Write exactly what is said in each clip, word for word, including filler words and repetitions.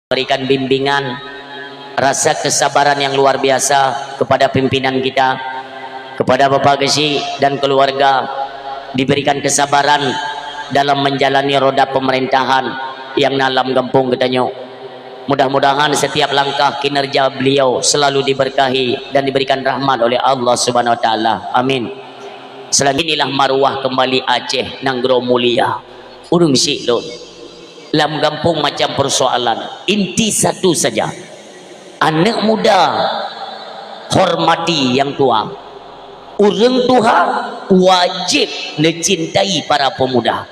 Berikan bimbingan, rasa kesabaran yang luar biasa kepada pimpinan kita, kepada Bapak Geuchik dan keluarga, diberikan kesabaran dalam menjalani roda pemerintahan nyang na lam gampông geutanyoe. Mudah-mudahan setiap langkah kinerja beliau selalu diberkahi dan diberikan rahmat oleh Allah Subhanahu Wa Taala. Amin. Selanjutnya, inilah maruah kembali Aceh, nanggroe mulia. Ureuëng syik lôn. Lam gampông macam persoalan. Inti satu saja. Aneuk muda hormati nyang tuha. Ureuëng tuha wajéb neucintai para pemuda.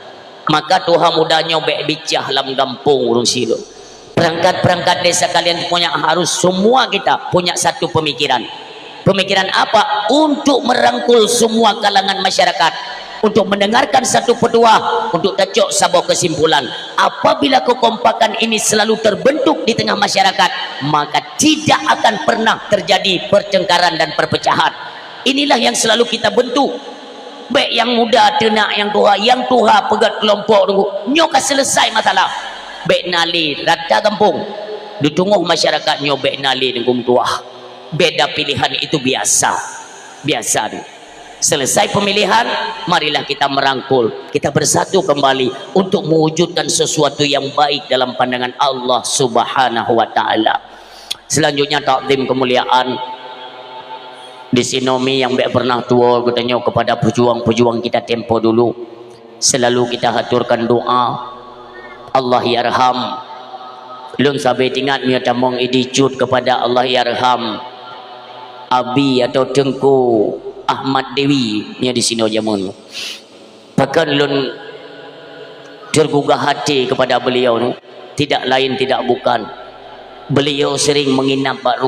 Maka tuha muda nyoe bék bicah lam gampông, ureuëng syik lôn. Perangkat-perangkat desa kalian punya harus semua kita punya satu pemikiran. Pemikiran apa? Untuk merangkul semua kalangan masyarakat, untuk mendengarkan satu petuah, untuk tacok saboh kesimpulan. Apabila kekompakan ini selalu terbentuk di tengah masyarakat, maka tidak akan pernah terjadi pertengkaran dan perpecahan. Inilah yang selalu kita bentuk. Bék nyang muda teunak nyang tuha, nyang tuha peugét keulompok teungku. Nyoe ka selesai masalah. Bék na lé rata gampông. Di teungoh masyarakat nyoe bék na lé teungku meutuah. Beda pilihan itu biasa. Biasa tu. Selesai pemilihan, marilah kita merangkul, kita bersatu kembali untuk mewujudkan sesuatu yang baik dalam pandangan Allah Subhanahu wa Taala. Selanjutnya, takzim kemuliaan di sinoe mi nyang bék pernah tuwoe geutanyoe kepada pejuang-pejuang kita tempo dulu. Selalu kita haturkan doa, Allahyarham. Lôn sabe teuingat meunyoe tamong Idi Cut kepada Allahyarham Abi atau Teungku Ahmad Dewi nyoe di sinoe jameun. Pakon lôn tergugah hati kepada beliau ni, tidak lain tidak bukan, beliau sering menginap bak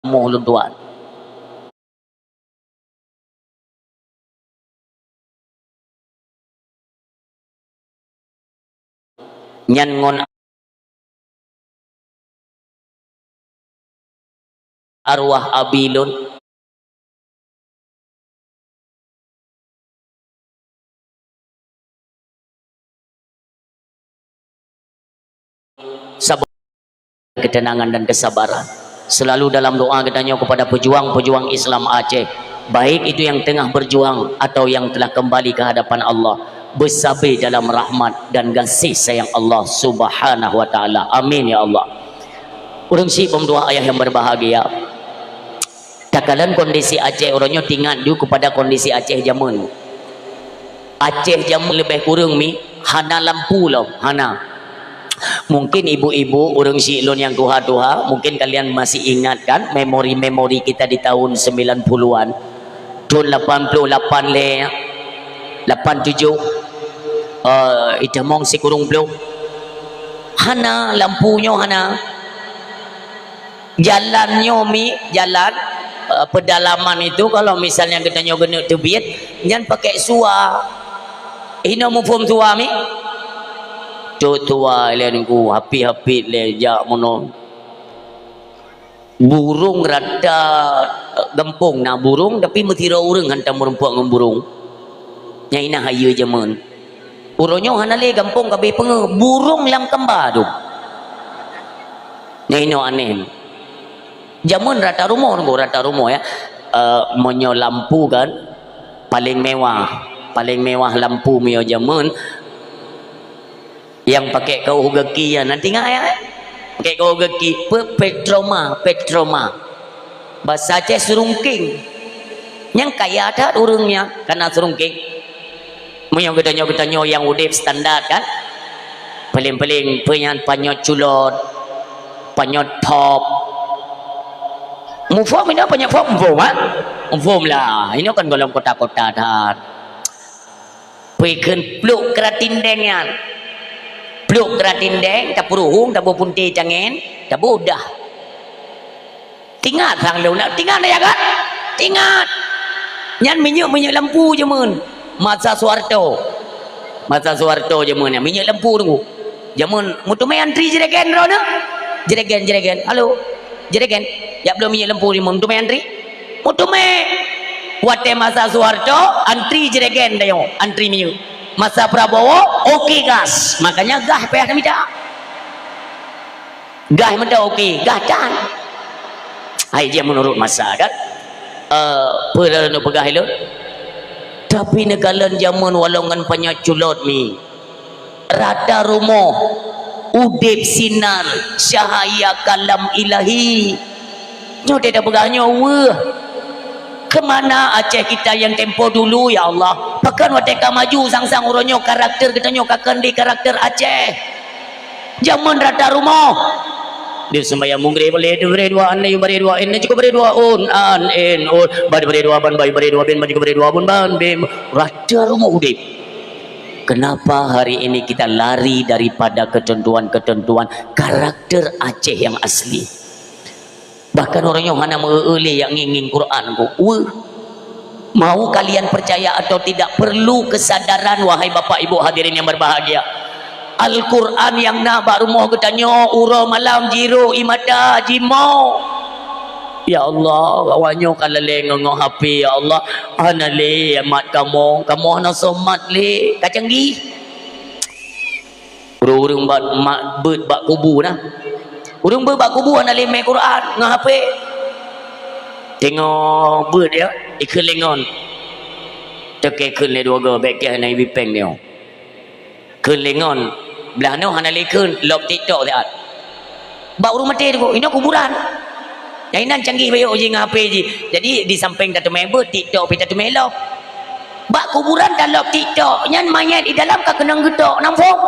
rumoh lôn tuan. Nyan ngon arwah abi lôn. Saboh ketenangan dan kesabaran. Selalu dalam doa geutanyoe kepada pejuang-pejuang Islam Aceh, baik itu yang tengah berjuang atau yang telah kembali ke hadapan Allah, beusabe dalam rahmat dan gaséh sayang Allah Subhanahu wa Taala. Amin ya Allah. Ureuëng syik peumeutuah ayah yang berbahagia. Takalon kondisi Aceh uroe nyoe teuingat ju kepada kondisi Aceh jameun. Aceh jameun leubeh kureueng mi hana lampu lom, hana. Mungkin ibu-ibu, ureuëng syik lôn nyang tuha-tuha, mungkin kalian masih ingat kan memori-memori kita di tahun sembilan puluhan. Tahun lapan puluh lapan lé, lapan tujuh, eh, itamong sikureueng ploh. Hana, lampu nyoe hana. Jalan nyoe mi, jalan, eh, pedalaman itu kalau misalnya geutanyoe keuneuk teubiet, nyan pakai sua. Inoe muphom sua mi? Cok sua lé nunggu, hapit-hapit lé jak meunoe. Burong rata, eh, gampông na burong, tapi meusidroe ureuëng hantom meureumpok ngon burong. Nyan inan hayeue jameun. Uroe nyoe hana lé gampông ka abéh peungeuh, burong lam kamba dum. Nyan inoe aneh. Jameun rata rumoh, nunggu rata rumoh ya. Eh, meunyoe lampu kan, paling mewah. Paling mewah lampu meunyoe jameun. Nyang pakai kaoh gaki nyan, na teuingat ya? Pakai kaoh gaki, pe-, petroma, petroma. Basa Aceh seurungking. Nyang kaya that ureuëng nyan, kana seurungking. Meunyoe geutanyoe, geutanyoe nyang udeb standar kan? Paléng-paléng, peue nyan panyöt culot, panyöt pop. Muphom inoe panyöt pop, muphom, ha? Muphom lah. Inoe kan gohlom kota-kota that. Peue kheun pluek keuratindeng nyan. Pluek keuratindeng, tapeuruhueng, taboh punte tangen, taboh udah. Teuingat sang lôn, teuingat ya kan? Teuingat. Nyan minyeuk, minyeuk lampu jameun. Masa Soeharto. Masa Soeharto jameun nyan, minyeuk lampu nunggu. Jameun meuteumé antri jregen droeneuh. Jregen, jregen. Halo. Jregen. Jak bloe minyeuk lampu jameun meuteumé antri. Meuteumé. Watée masa Soeharto, antri jregen tanyoe, antri minyeuk. Masa Prabowo, oke gas. Makanya gah payah tamita. Gah mantong oke, gah tan. Hai, jih meunurot masa kan. Eh, peue lôn peugah ilôn? Tapi neukalon jameun walau ngon panyöt culot mi. Rata rumoh udeb sinar cahaya kalam Ilahi. Nyoe teupeugah nyoe weueh. Kemana Aceh kita yang tempo dulu, ya Allah? Pakon watée ka maju sang-sang uroe nyoe karakter geutanyoe ka keundi karakter Aceh. Jameun rata rumoh. Di sembahyang munggrib boleh diberi dua an, yuberi dua in, cukup beri dua un, an, in, un, bari beri dua ban, bayu beri dua bin, cukup beri dua bun, ban, bin. Rata rumoh udeb. Kenapa hari ini kita lari daripada ketentuan-ketentuan karakter Aceh yang asli? Bahkan ureuëng nyoe hana meu-eu lé nyang ngieng-ngieng Quran ko. Weueh. Mau kalian percaya atau tidak, perlu kesadaran, wahai bapak ibu hadirin yang berbahagia. Al-Quran nyang na bak rumoh geutanyoe uroe malam jiroe ie mata jimoe. Ya Allah, awak nyoe ka lalée ngon, ngon H P, ya Allah. Hana lé mat kamoe, kamoe hana soe mat lé. Ka canggih. Ureuëng-ureuëng bak, mak, beuet bak kubu na. Ureuëng beuet bak kubu hana lé mé Quran ngon H P. Teungoh beuet ya, ikheun lé ngon. Teuke kheun lé dua goe, bék keuh hana ibi péng nyoe. Kheun lé ngon, blah nyoe hana lé kheun, lop TikTok siat. Bak ureuëng maté teungku, inoe kuburan. Nyang inan canggih bayeue jih ngon H P jih. Jadi di sampéng tateumé beuet, TikTok pih tateumé lop. Bak kuburan talop TikTok, nyan manyét di dalam ka keunong geutok, nam phom.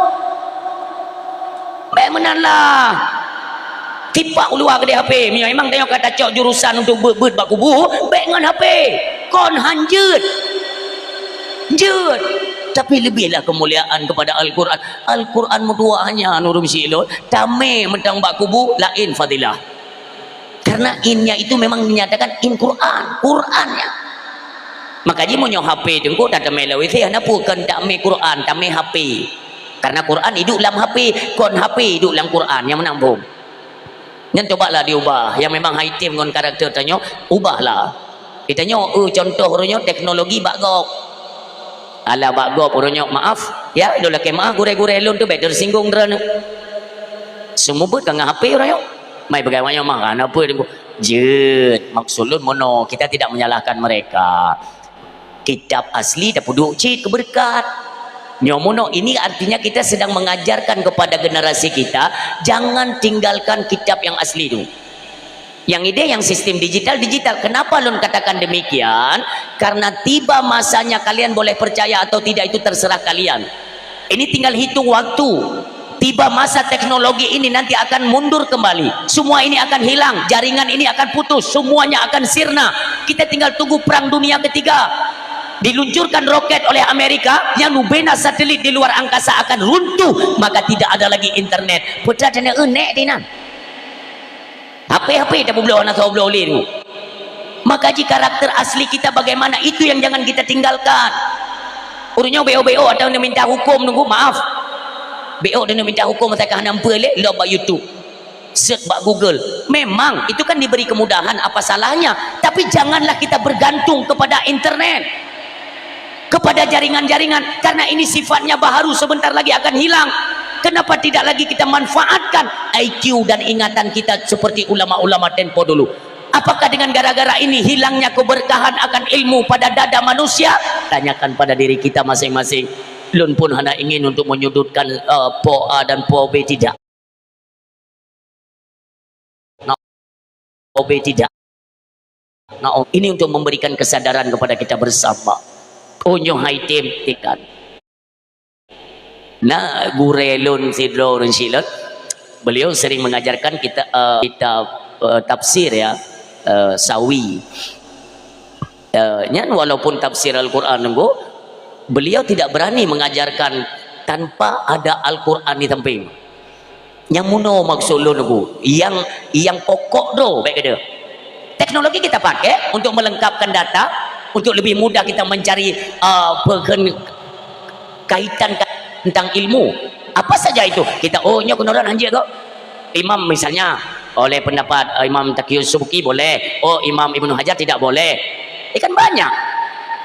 Bék meunan lah. Tipak u luwa keudéh H P, meunyoe memang tanyoe ka tacok jurusan untuk beuet-beuet bak kubu, bék ngon H P. Kon han jeuet. Jeuet. Tapi lebihlah kemuliaan kepada Al-Quran. Al-Quran meutuwah nyan ureuëng syiek lôn, tamé mantong bak kubu laén fadilah. Karena in-nya itu memang menyatakan in Quran, Quran-nya. Maka jih meunyoe H P teungku tatamé lewat hana peue kon tamé Quran, tamé H P. Karena Quran idup lam H P, kon H P idup lam Quran, nyang meunan phom. Nyan cobalah diubah, nyang memang hana item ngon karakter tanyoe, ubahlah. Geutanyoe, eh, contoh uroe nyoe teknologi bak gob. Alah bak gob uroe nyoe, maaf, ya, lôn lakée maaf gurée-gurée lôn tu bék tersinggung droeneuh. Seumeubeuet ka ngon H P uroe nyoe. Mai peugah awak nyoe mah, hana peue teungku. Jeuet, maksud lôn meunoe, kita tidak menyalahkan mereka. Kitab asli tapeuduek cit keu beureukat. Nyoe meunoe, ini artinya kita sedang mengajarkan kepada generasi kita, jangan tinggalkan kitab yang asli tu. Yang ideh yang sistem digital, digital. Kenapa lôn katakan demikian? Karena tiba masanya kalian boleh percaya atau tidak, itu terserah kalian. Ini tinggal hitung waktu. Tiba masa teknologi ini nanti akan mundur kembali. Semua ini akan hilang, jaringan ini akan putus, semuanya akan sirna. Kita tinggal tunggu perang dunia ketiga. Diluncurkan roket oleh Amerika, nyang nubena satelit di luar angkasa akan runtuh, maka tidak ada lagi internet. Putra tanda enek di nan. H P-H P tapeubloe hana soe bloe lé tu. Maka jih karakter asli kita bagaimana, itu yang jangan kita tinggalkan. Ureuëng nyoe B O-B O atau neuminta hukum teungku, maaf. B O dan neuminta hukum asai ka hana meupeue lé, lop bak YouTube. Search bak Google. Memang itu kan diberi kemudahan, apa salahnya? Tapi janganlah kita bergantung kepada internet, kepada jaringan-jaringan, karena ini sifatnya baharu, sebentar lagi akan hilang. Kenapa tidak lagi kita manfaatkan I Q dan ingatan kita seperti ulama-ulama tempo dulu? Apakah dengan gara-gara ini hilangnya keberkahan akan ilmu pada dada manusia? Tanyakan pada diri kita masing-masing. Lôn pun hana ingin untuk menyudutkan, eh, po A dan po B, tidak. Nah, O B tidak. Nah, ini untuk memberikan kesadaran kepada kita bersama. Oh, nyoe hai tem, tekan. Nah, gurée lôn sidroe ureuëng syiek lôn, beliau sering mengajarkan kita, eh, kitab, eh, tafsir ya, eh, Sawi. Eh, nyan walaupun tafsir Al-Quran teungku, beliau tidak berani mengajarkan tanpa ada Al-Quran di samping. Nyang meunoe maksud lôn teungku, nyang, nyang pokok droe bék keu. Teknologi kita pakai untuk melengkapkan data, untuk lebih mudah kita mencari, uh, kaitan tentang ilmu. Apa saja itu? Kita, oh, nyoe keunoe han jeuet kok. Imam misalnya, oleh pendapat, uh, Imam Taqiyus Subki boleh. Oh, Imam Ibnu Hajar tidak boleh. Eh, kan banyak.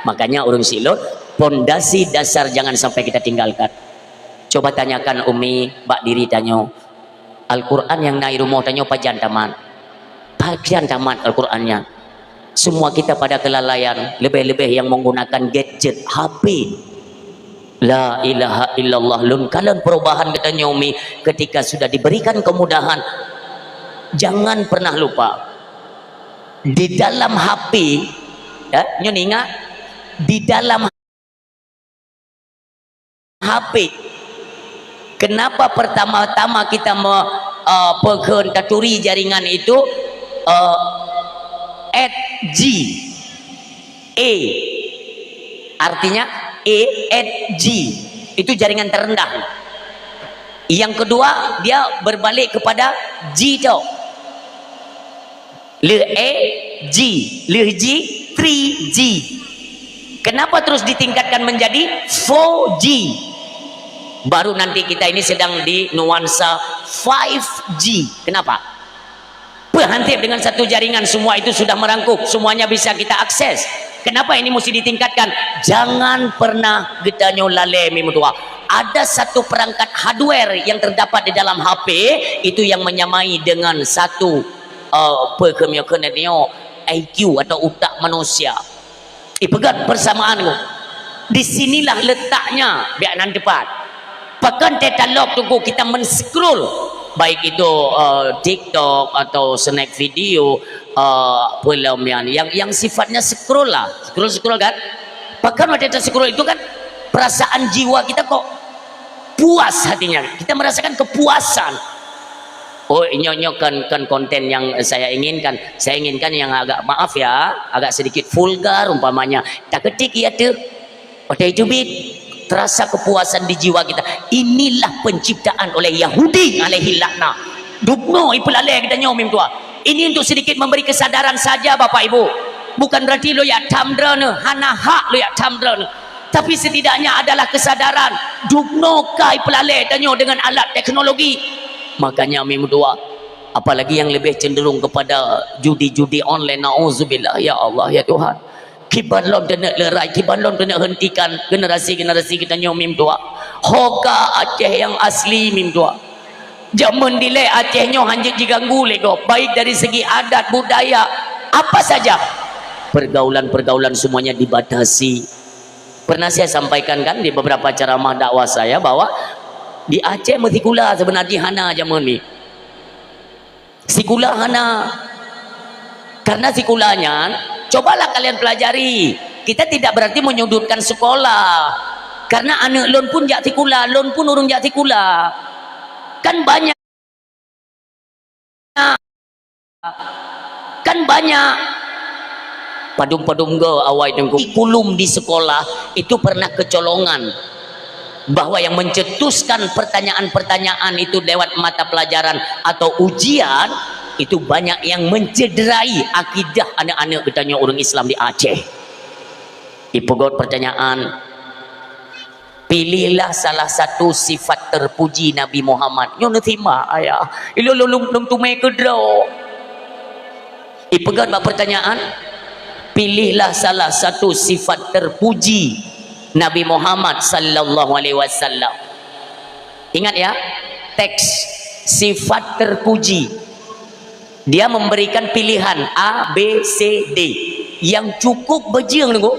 Makanya ureuëng syiek lôn, pondasi dasar jangan sampai kita tinggalkan. Coba tanyakan Umi bak diri tanyoe. Al-Quran nyang na i rumoh tanyoe pajan tamat. Pajan tamat Al-Quran nyan. Semua kita pada kelalaian, lebih-lebih yang menggunakan gadget, H P. La ilaha illallah. Lôn kalon perubahan geutanyoe mi, ketika sudah diberikan kemudahan, jangan pernah lupa. Di dalam H P, ya, nyoe ingat, di dalam H P. Kenapa pertama-tama kita me, eh, peukheun taturi jaringan itu, eh, eight G A? Artinya A eight G. Itu jaringan terendah. Yang kedua, dia berbalik kepada G tu. Lheuh A, G. Lheuh G, three G. Kenapa terus ditingkatkan menjadi four G? Baru nanti kita ini sedang di nuansa five G. Kenapa? Peue hansip dengan satu jaringan, semua itu sudah merangkup, semuanya bisa kita akses. Kenapa ini mesti ditingkatkan? Jangan pernah geutanyoe lalée mi meutuah. Ada satu perangkat hardware yang terdapat di dalam H P, itu yang menyamai dengan satu, eh, peue kheun nyoe, I Q atau utak manusia. Ipeugét persamaan tu. Di sinilah letaknya, biak nan tepat. Pakon teutalok teungku kita men-scroll, baik itu, eh, TikTok atau snack video, eh, peue lom nyan, yang, yang sifatnya scroll lah, scroll-scroll kan. Pakon watée ta-scroll itu kan, perasaan jiwa kita kok puas hatinya, kita merasakan kepuasan. Oh, nyoe, nyoe kan, kan konten yang saya inginkan. Saya inginkan yang agak, maaf ya, agak sedikit vulgar umpamanya. Taketik ya tu. Watée itu bit, terasa kepuasan di jiwa kita. Inilah penciptaan oleh Yahudi alaihi laknah. Dubno ipeulalée geutanyoe mi meutuah. Ini untuk sedikit memberi kesadaran saja, Bapak Ibu. Bukan berarti lôn jak tham droeneuh, hana hak lôn jak tham droeneuh. Tapi setidaknya adalah kesadaran, dubno ka ipeulalée tanyoe dengan alat teknologi. Makanya mi meutuah, apalagi yang lebih cenderung kepada judi-judi online, naudzubillah, ya Allah, ya Tuhan. Kiban lom taneuk leurai, kiban lom taneuk hentikan generasi-generasi geutanyoe mi meutuah. Ho ka Aceh yang asli mi meutuah. Jameun dilée Aceh nyoe hanjeuet jiganggu lé gob, baik dari segi adat, budaya, apa saja. Pergaulan-pergaulan semuanya dibatasi. Pernah saya sampaikan kan di beberapa ceramah dakwah saya bahwa di Aceh meusikula sebenarnya hana jameun ni. Sikula hana. Karena sikula nyan, cobalah kalian pelajari. Kita tidak berarti menyudutkan sekolah. Karena aneuk lôn pun jak sikula, lôn pun ureueng jak sikula. Kan banyak. Kan banyak. Padum-padum go awai teungku. Kurikulum di sekolah itu pernah kecolongan. Bahwa yang mencetuskan pertanyaan-pertanyaan itu lewat mata pelajaran atau ujian, itu banyak yang mencederai akidah aneuk-aneuk geutanyoe ureueng Islam di Aceh. Ipeugot pertanyaan, pilihlah salah satu sifat terpuji Nabi Muhammad. Nyoe neusimak, ayah. Ilôn lôn, lôn, lôn teumé keudroe. Ipeugot bak pertanyaan, pilihlah salah satu sifat terpuji Nabi Muhammad sallallahu alaihi wasallam. Ingat ya, teks sifat terpuji. Dia memberikan pilihan A, B, C, D. Yang cukup bejeueng teungku.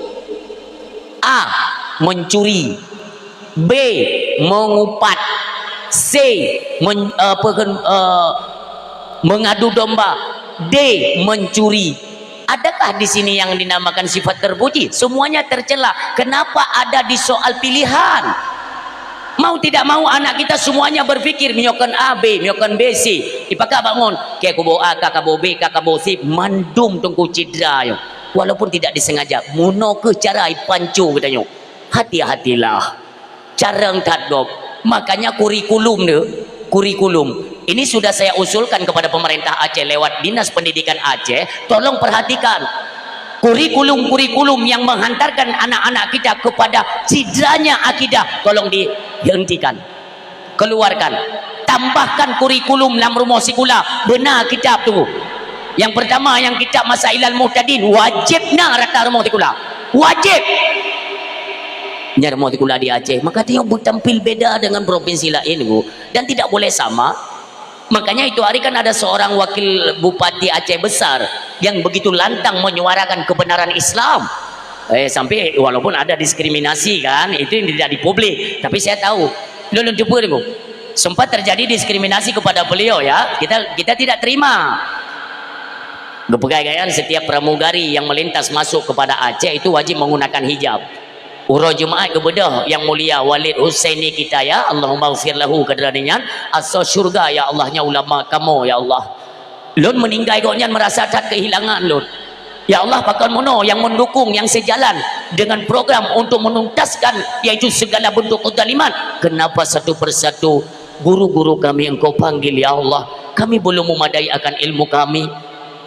A, mencuri. B, mengupat. C, men-, apa kan, eh, mengadu domba. D, mencuri. Adakah di sini yang dinamakan sifat terpuji? Semuanya tercela. Kenapa ada di soal pilihan? Mau tidak mau anak kita semuanya berpikir, meunyoe kon A, B, meunyoe kon B, C. Ipakat bangun, ke kubu A, ka kubu B, ka kubu C, mandum teungku cedera nyoe. Walaupun tidak disengaja, meunoe keuh cara ipanco geutanyoe. Hati-hatilah. Carông that gob. Makanya kurikulum tu, kurikulum. Ini sudah saya usulkan kepada pemerintah Aceh lewat Dinas Pendidikan Aceh, tolong perhatikan. Kurikulum-kurikulum yang menghantarkan anak-anak kita kepada cidranya akidah, tolong dihentikan. Keluarkan. Tambahkan kurikulum lam rumoh sikula. Beuna kitab tu. Yang pertama, yang kitab Masailal Muhtadin, wajib na rata rumoh sikula. Wajib. Nyan rumoh sikula di Aceh. Maka dia bertampil beda dengan provinsi lain, Bu. Dan tidak boleh sama. Makanya itu hari kan ada seorang wakil bupati Aceh Besar yang begitu lantang menyuarakan kebenaran Islam. Eh, sampai walaupun ada diskriminasi kan, itu yang tidak di publik. Tapi saya tahu, lôn, lôn teupeue tu. Sempat terjadi diskriminasi kepada beliau ya. Kita kita tidak terima. Geupeugah gaya setiap pramugari yang melintas masuk kepada Aceh itu wajib menggunakan hijab. Uroe Jumaat geubeudôh Yang Mulia Walid Husaini kita ya, Allahumma ghfir lahu, keudroe nyan asoe syurga ya Allah, nyan ulama kamoe ya Allah. Lôn meuninggai gobnyan meurasa that keuhilangan lôn. Ya Allah, pakon meunoe nyang meudukung, nyang seujalan dengan program untuk menuntaskan yaitu segala bentuk kezaliman. Kenapa satu persatu guru-guru kami Engkau panggil ya Allah? Kami belum memadai akan ilmu kami.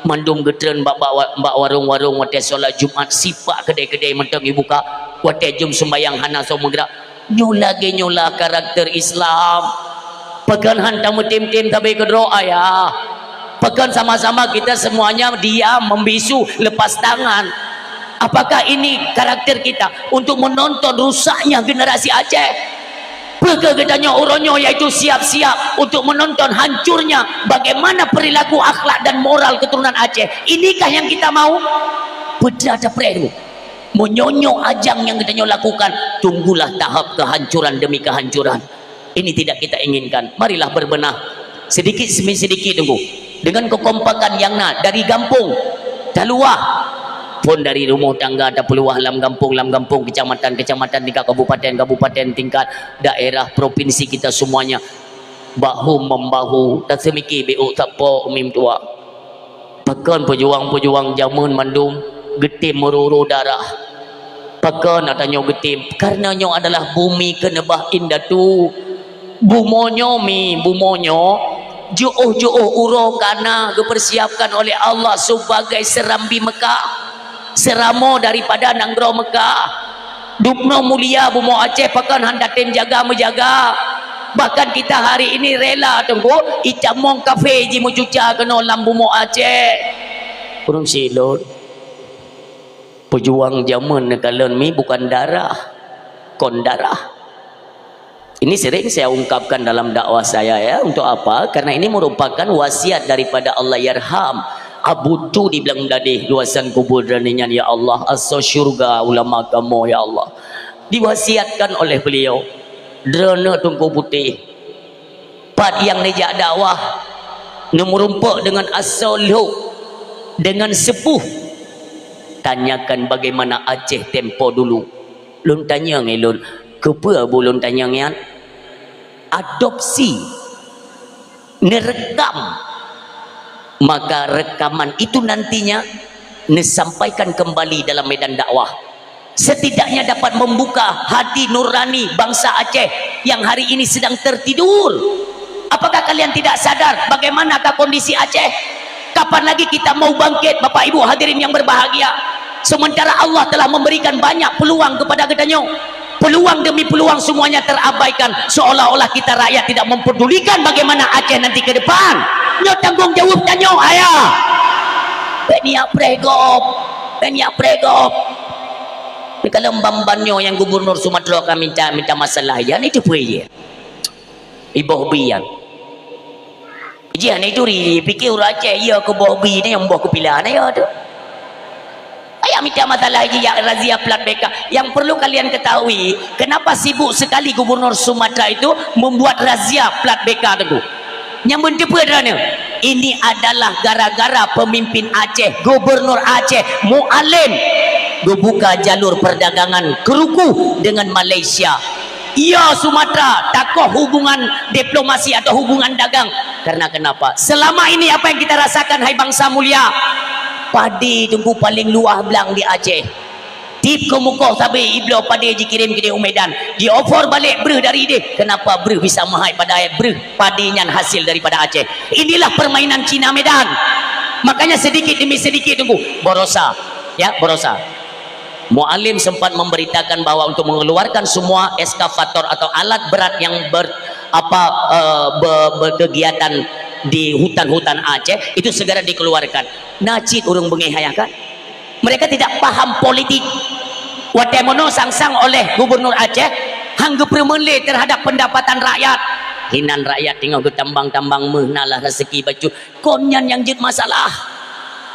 Mandum geutreun bak, bak, bak warong-warong watée salat Jumat, sipak keudée-keudée mantong jibuka, watée jeuem seumbahyang hana soe meugrak. Nyoe lagée nyoe lah karakter Islam. Pakon han tameutem-tem sabe keudroe ayah? Pakon sama-sama kita semuanya diam, membisu, lepas tangan? Apakah ini karakter kita untuk menonton rusaknya generasi Aceh? Peue keuh geutanyoe uroe nyoe, yaitu siap-siap untuk menonton hancurnya bagaimana perilaku, akhlak dan moral keturunan Aceh? Inikah yang kita mau? Peue teuma tapreh tu. Meunyoe nyoe ajang nyang geutanyoe lakukan, tunggulah tahap kehancuran demi kehancuran. Ini tidak kita inginkan. Marilah berbenah. Sedikit demi sedikit, Teungku. Dengan kekompakan nyang na dari gampông taluwah, phon dari rumoh tangga tapeuluwah lam gampông, lam gampông, kecamatan, kecamatan, tingkat kabupaten, kabupaten, tingkat daerah, provinsi kita semuanya. Bahu membahu, taseumiki biuk sapo umi tuha. Pakon peujuang-peujuang jameun mandum geutem meururu darah? Pakon ata nyoe geutem? Karena nyoe adalah bumi keuneubah indatu. Bumoe nyoe mi, bumoe nyoe jiôh-jiôh uroe ka na geupeursiapkan oleh Allah sebagai seurambi Mekah, seuramoe daripada nanggroe Mekah. Dubnoe mulia bumoe Aceh, pakon han tatem jaga-meujaga. Bahkan kita hari ini rela, Teungku, itamong kafé jimeucuca keunoe lam bumoe Aceh. Ureuëng silôn, peujuang jameun neukalon mi bukan darah, kon darah. Ini sering saya ungkapkan dalam dakwah saya, ya. Untuk apa? Karena ini merupakan wasiat daripada Allahyarham Abu Tu di Blang Meudadeh, luasan kubur droeneuh nyan, ya Allah, asoe syurga ulama kamoe, ya Allah. Diwasiatkan oleh beliau, "Droeneuh Teungku Putéh, pat nyang neujak dakwah, neumeurumpok deungon asoe lhok, deungon seupuh, tanyakan bagaimana Aceh tempo dulu." Lôn tanyong ilôn, keupeue bu lôn tanyong nyan? Adopsi, neurekam, maka rekaman itu nantinya neusampaikan kembali dalam medan dakwah. Setidaknya dapat membuka hati nurani bangsa Aceh yang hari ini sedang tertidur. Apakah kalian tidak sadar bagaimanakah kondisi Aceh? Kapan lagi kita mau bangkit, Bapak Ibu hadirin yang berbahagia? Sementara Allah telah memberikan banyak peluang kepada geutanyoe. Peluang demi peluang semuanya terabaikan, seolah-olah kita rakyat tidak mempedulikan bagaimana Aceh nanti ke depan. Nyoe tanggung jaweueb tanyoe, ayah. Bèk niyak preh gob, bèk niyak preh gob. Ni kalau ban-ban nyoe nyang gubernur Sumatera ka minta, minta masalah, ya, ni tu peue ye? Iboh bi nyan. Jihnyan itu ri, pikir ureuëng Aceh, ya, keu boh bi ni nyang boh keupilan, ya, tu. Ayah minta masalah jijak razia plat B K. Yang perlu kalian ketahui, kenapa sibuk sekali gubernur Sumatera itu membuat razia plat B K, Teungku? Nyang beuteupeue droeneuh, ini adalah gara-gara pemimpin Aceh, gubernur Aceh, Mualem, geubuka jalur perdagangan keuruku dengan Malaysia. Iya, Sumatera takoh hubungan diplomasi atau hubungan dagang. Karena kenapa? Selama ini apa yang kita rasakan, hai bangsa mulia? Padé, Teungku, paléng luwah blang di Aceh. Tiep keumukoh sabé ibloe padé jikirém keudéh u Medan, jiofor balek breuh dari idéh. Kenapa breuh bisa meuhai padahai breuh padé nyan hasil daripada Aceh? Inilah permainan Cina Medan. Makanya sedikit demi sedikit, Teungku, baroesa, ya, baroesa. Mualem sempat memberitakan bahwa untuk mengeluarkan semua eskavator atau alat berat yang ber-, apa, eh, be-, berkegiatan di hutan-hutan Aceh itu segera dikeluarkan. Na cit ureuëng beungéh ayah kan? Mereka tidak paham politik. Watée meunoe sang-sang oleh gubernur Aceh, han geupeureumeun lé terhadap pendapatan rakyat. Inan rakyat teungoh geutambang-tambang meuh, na lah raseuki bacut. Kon nyan nyang jeuet masalah.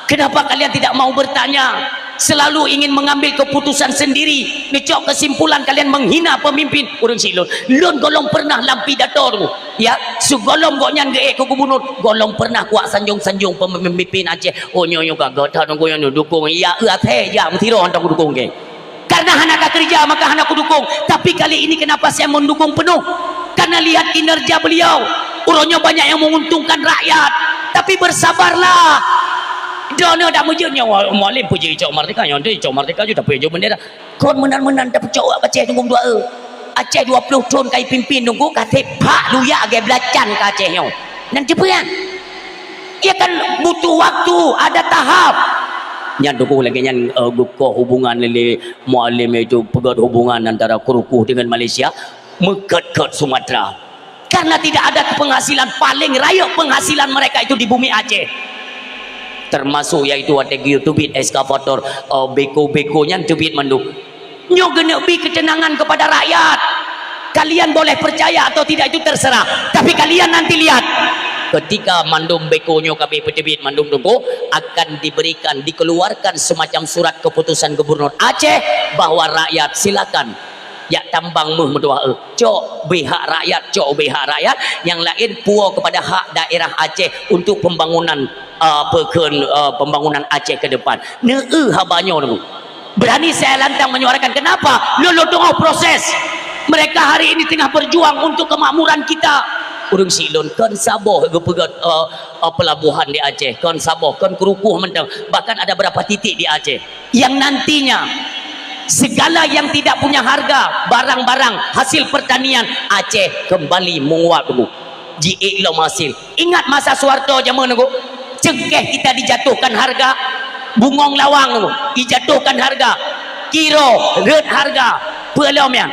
Kenapa kalian tidak mau bertanya? Selalu ingin mengambil keputusan sendiri. Neucok kesimpulan kalian menghina pemimpin. Ureuëng syiek lôn. Lôn gohlom pernah lam pidato tu. Ya, sigohlom gobnyan geuék keu gubunur, gohlom pernah kuwak sanjong-sanjong pemimpin Aceh. Oh, nyoe, nyoe ka gata nunggu nyoe dukung. Ya, eu até, ya, meusidroe hantom kudukung ke. Karena hana ka kerja, maka hana kudukung. Tapi kali ini kenapa saya mendukung penuh? Karena lihat kinerja beliau. Uroe nyoe banyak yang menguntungkan rakyat. Tapi bersabarlah. Droeneuh dak meujeuet nyoe, Mualem peujeuet icok merdeka, nyoe icok merdeka ju, tapi icok bendera. Kon meunan-meunan tapeucok awak Aceh tunggu dua e. Aceh dua puluh thon kai pimpin tunggu ka sép phak luya lagée belacan ka Aceh nyoe. Nyan teupeue nyan? Ia kan butuh waktu, ada tahap. Nyan tunggu lagée nyan, eh, geukoh hubungan lé Mualem, itu peugét hubungan antara Kerukuh dengan Malaysia, meukeut-keut Sumatera. Karena tidak ada penghasilan, paling rayeuk penghasilan mereka itu di bumi Aceh. Termasuk yaitu watée geuyue teubiet eskavator, eh, beko-beko nyan teubiet mandum. Nyoe geuneuk bi ketenangan kepada rakyat. Kalian boleh percaya atau tidak itu terserah. Tapi kalian nanti lihat. Ketika mandum beko nyoe ka abéh peuteubiet mandum tunggu, akan diberikan, dikeluarkan semacam surat keputusan gubernur Aceh bahwa rakyat silakan jak tambang meuh meutuah, eh. Cok ubé hak rakyat, cok ubé hak rakyat, nyang laén puwoe kepada hak daerah Aceh untuk pembangunan, eh, apa kheun, eh, pembangunan Aceh ke depan. Neu-eu haba nyoe nunggu. Berani saya lantang menyuarakan. Kenapa? Lôn, lôn teungoh proses. Mereka hari ini tengah berjuang untuk kemakmuran kita. Ureuëng syiek lôn kon saboh geupeugét, eh, eh, pelabuhan di Aceh, kon saboh, kon Kerukuh mantong. Bahkan ada beberapa titik di Aceh yang nantinya segala yang tidak punya harga, barang-barang hasil pertanian Aceh kembali menguap, Bu. Jiék lom hasil. Ingat masa Soeharto jameun nunggu, cengkeh kita dijatuhkan harga, bungong lawang nunggu, dijatuhkan harga, kiro rhot harga, peue lom nyan.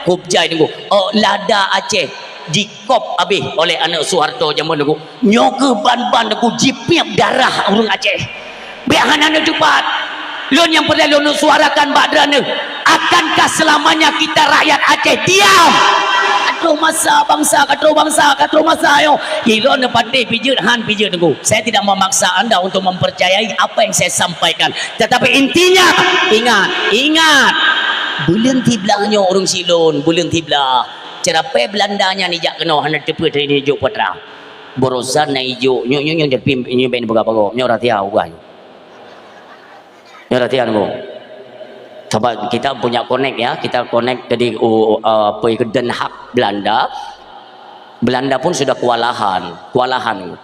Kub jai nunggu, oh, lada Aceh jikop abéh oleh aneuk Soeharto jameun nunggu. Nyoe keuh ban-ban nunggu jipiep darah ureuëng Aceh. Bék hana neutupat. Lôn nyang peureulée lôn suarakan bak droeneuh, akankah selamanya kita rakyat Aceh diam? Ka troh masa bansa, ka troh bansa, ka troh masa nyoe. Ilôn neupatéh pijeuet han pijeuet tunggu. Saya tidak memaksa anda untuk mempercayai apa yang saya sampaikan. Tetapi intinya, ingat, ingat. Buleuen siblaih nyoe ureuëng syiek lôn, buleuen siblaih. Ceurapée Belanda nyan ijak keunoe hana teupeu teuinjok putra. Baroesa na ijok, nyoe, nyoe, nyoe, tapi nyoe ben peugah bagoe, nyoe rahsia ugai. Nyoe rahsia nunggu. Sebab kita punya connect ya, kita connect tadi, uh, uh, apa itu, Den Haag Belanda. Belanda pun sudah kewalahan, kewalahan.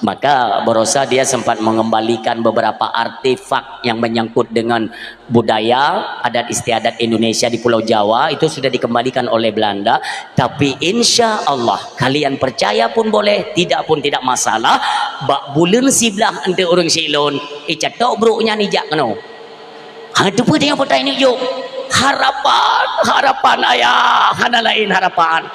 Maka baroesa dia sempat mengembalikan beberapa artefak yang menyangkut dengan budaya, adat istiadat Indonesia di Pulau Jawa itu sudah dikembalikan oleh Belanda. Tapi insya Allah, kalian percaya pun boleh, tidak pun tidak masalah. Bak buleuen siblaih eunteuk ureuëng syiek lôn, icatok brok nyan ijak keunoe. Hana teupeu tanyoe peue nyang neujok. Harapan, harapan ayah, hana laén harapan.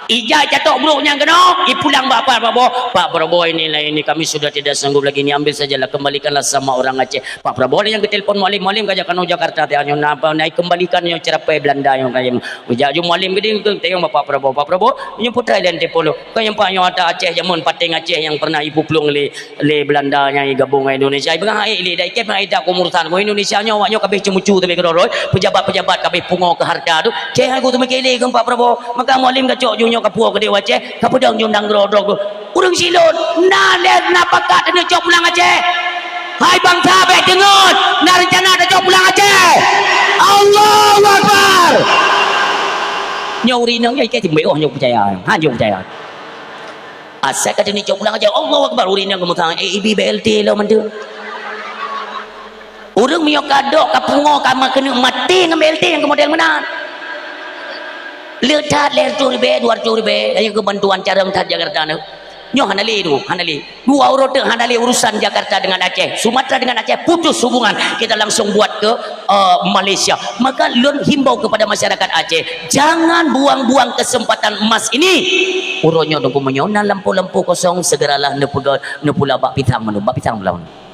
Ijak catok brok nyang keunoe, ipulang bak Pak Prabowo. "Pak Prabowo, inilah ini, kami sudah tidak sanggup lagi ini, ambil sajalah, kembalikanlah sama orang Aceh." Pak Prabowo nyang geutelepon Mualem, "Mualem, kajak keunoe Jakarta, teuh nyoe na apa, na kembalikan nyoe ceurapée Belanda nyoe kajak." Ijak ju Mualem geude, tanyong bak Pak Prabowo, "Pak Prabowo, nyoe putra ilée telepon lôn. Kayang Pak nyoe ata Aceh jameun, pateng Aceh nyang pernah ipuplueng lé lé Belanda nyang gabong ngon Indonesia. Ipeugah hai lé dai kép hai dak kumurusan ngon Indonesia nyoe, awak nyoe kabeh ceumucu teubiet keudroe, pejabat-pejabat kabeh pungo keu harta tu. Ceh hai ku teumeuke lé keu Pak Prabowo. Maka Mualem gacok ju nyoe kapuo keudeh Aceh, kapeudong ju nanggroe droe." Ureuëng syiek lôn, na lé na pakat teuneuk cok pulang Aceh. Hai bansa, bék teungeut, na reuncana tacok pulang Aceh. Allahu Akbar. Nyoe ureuëng inong nyoe ikei timbek oh nyoe peucaya. Ha nyoe peucaya. Asai ka teunicok pulang aja, Allahu Akbar, ureuëng nyang geumeuthang, eh, ibi B L T lom mantong. Ureuëng meunyoe ka dok, ka pungo, ka ma-, keuneuk maté ngon B L T nyang keu model meunan. Le that lhèe reutôh ribèe, dua reutôh ribèe, nyang keu bantuan carông that Jakarta nyoe. Nyoe hana lé tu, hana lé. Dua uroe teuk hana lé urusan Jakarta dengan Aceh, Sumatera dengan Aceh putus hubungan. Kita langsung buat ke, eh, Malaysia. Maka lôn himbau kepada masyarakat Aceh, jangan buang-buang kesempatan emas ini. Uroe nyoe teungku meunyoe na lampu-lampu kosong, segeralah neupeugah, neupula bak pisang meunyoe, bak pisang blah meunyoe.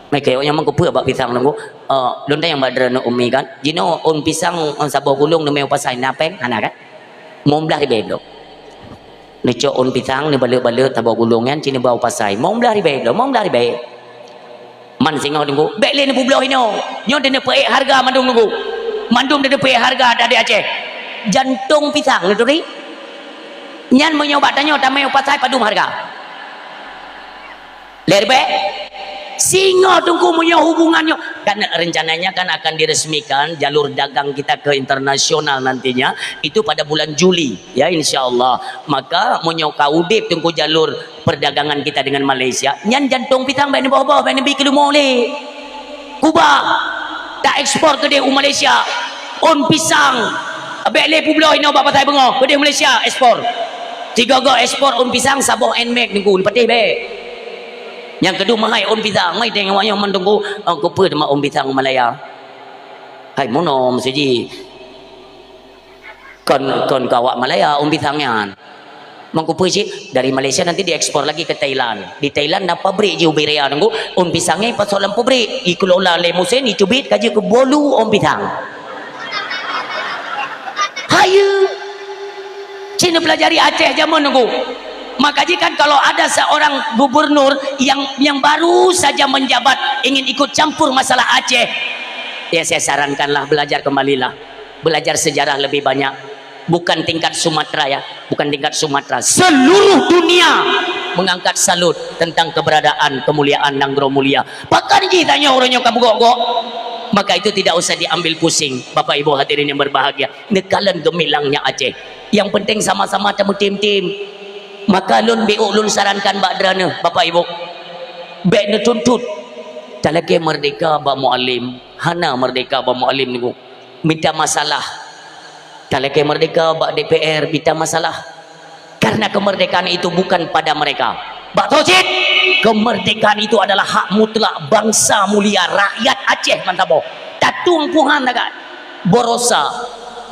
Meuke, oh, nyang meukeupeu bak pisang teungku. Eh, lôn tanyong bak droeneuh Umi kan. Jinoe ôn pisang, ôn saboh gulong neumè u pasai, na péng? Hana kan? Limong blah ribèe bloe. Neucok ôn pisang, neubalot-balot saboh gulong nyan, cit neuba u pasai. Mong blaih ribèe, mong blaih ribèe. Man singoh Teungku, bèk lé neupeubloe inoe. Nyoe deuh neupeuék hareuga mandum Teungku. Mandum deuh neupeuék hareuga dari Aceh. Jantong pisang neuturi. Nyan meunyoe bak tanyoe tamè u pasai padum hareuga. Lé ribèe. Singoh Teungku meunyoe hubungan nyoe. Kan rencananya kan akan diresmikan jalur dagang kita ke internasional nantinya. Itu pada bulan Juli. Ya, insya Allah. Maka, meunyoe ka udép Teungku jalur perdagangan kita dengan Malaysia, nyan jantong pisang bèk neuboh-boh, bèk neubi keu leumo lé. Kubah, ta ekspor keudéh u Malaysia. Ôn pisang, bèk lé peubloe inoe bak pasai beungoh, keudéh Malaysia ekspor. Sigoe-goe ekspor ôn pisang, saboh Nmax Teungku, neupatéh bèk. Nyang keudua meuhai ôn pisang, mai teuh awak nyoe man Teungku, oh, keupeue teuma ôn pisang Malaya. Hai, meunoe meuseujid. Kon, kon keu awak Malaya ôn pisang nyan. Mangkupui cit, dari Malaysia nanti diekspor lagi ke Thailand. Di Thailand na pabrik jih ubit raya Teungku, ôn pisang nyan ipasok lam pabrik, ikelola lé meusén, iteubiet ka jeuet keu bolu ôn pisang. Hayeue. Cit neupelajari Aceh jameun Teungku. Maka jih kan kalau ada seorang gubernur yang, yang baru saja menjabat ingin ikut campur masalah Aceh, ya saya sarankanlah belajar kembalilah. Belajar sejarah lebih banyak. Bukan tingkat Sumatera ya, bukan tingkat Sumatera. Seluruh dunia mengangkat salut tentang keberadaan kemuliaan Nanggroe Mulia. Pakon jih tanyoe uroe nyoe ka beugok-gok? Maka itu tidak usah diambil pusing, Bapak Ibu hadirin yang berbahagia. Neukalon geumilang nyak Aceh. Yang penting sama-sama tameutem-tem. Maka lôn B O lôn sarankan bak droeneuh, Bapak Ibu. Bèk neutuntut. Talakèe merdeka bak Mualem, hana merdeka bak Mualem Teungku. Mita masalah. Talakèe merdeka bak D P R, mita masalah. Karena kemerdekaan itu bukan pada mereka. Bak tho cit, kemerdekaan itu adalah hak mutlak bangsa mulia rakyat Aceh mantap boh. Tatueng puhan tagat. Barosa.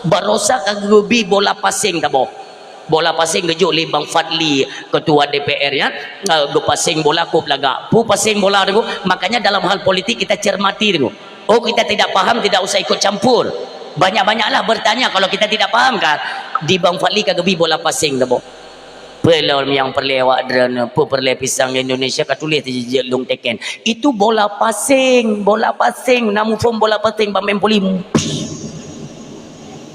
Barosa ka geubi bola paseng taboh. Bola paseng geujok lé Bang Fadli, ketua D P R nyan, eh, geupaseng bola kop lagak. Peue paseng bola Teungku? Makanya dalam hal politik kita cermati Teungku. Oh, kita tidak paham, tidak usah ikut campur. Banyak-banyaklah bertanya kalau kita tidak paham kan. Di Bang Fadli ka geubi bola paseng taboh. Peue lom nyang peureulèe awak droeneuh, peue peureulèe pisang Indonesia ka tuléh teuh jijeuet lôn teken. Itu bola paseng, bola paseng, na muphom bola paseng bak main poli.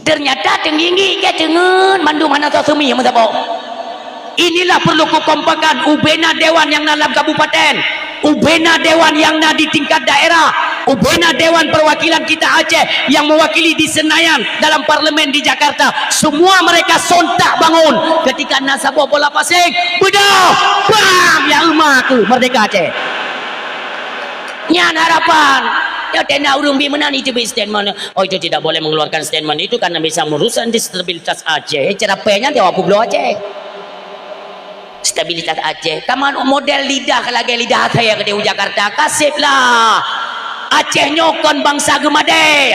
Ternyata teungginggi ke teungeun mandum hana soe seumi meusaboh. Inilah perlu kukompakan ubena dewan nyang na lam kabupaten, ubena dewan nyang na di tingkat daerah, ubena dewan perwakilan kita Aceh yang mewakili di Senayan dalam parlemen di Jakarta. Semua mereka sontak bangun ketika na saboh bola paseng, beudôh, bang, ya eumah aku merdeka Aceh. Nyan harapan. Ya, tenda ureueng bi meunan itu bi statement. Oh, itu tidak boleh mengeluarkan statement itu karena bisa merusak stabilitas Aceh. Cerapéh nyan tiap waktu bloe Aceh. Stabilitas Aceh. Kaman model lidah lagèe lidah asèe keudéh u Jakarta. Kaseb lah. Aceh nyoe kon bangsa geumadé.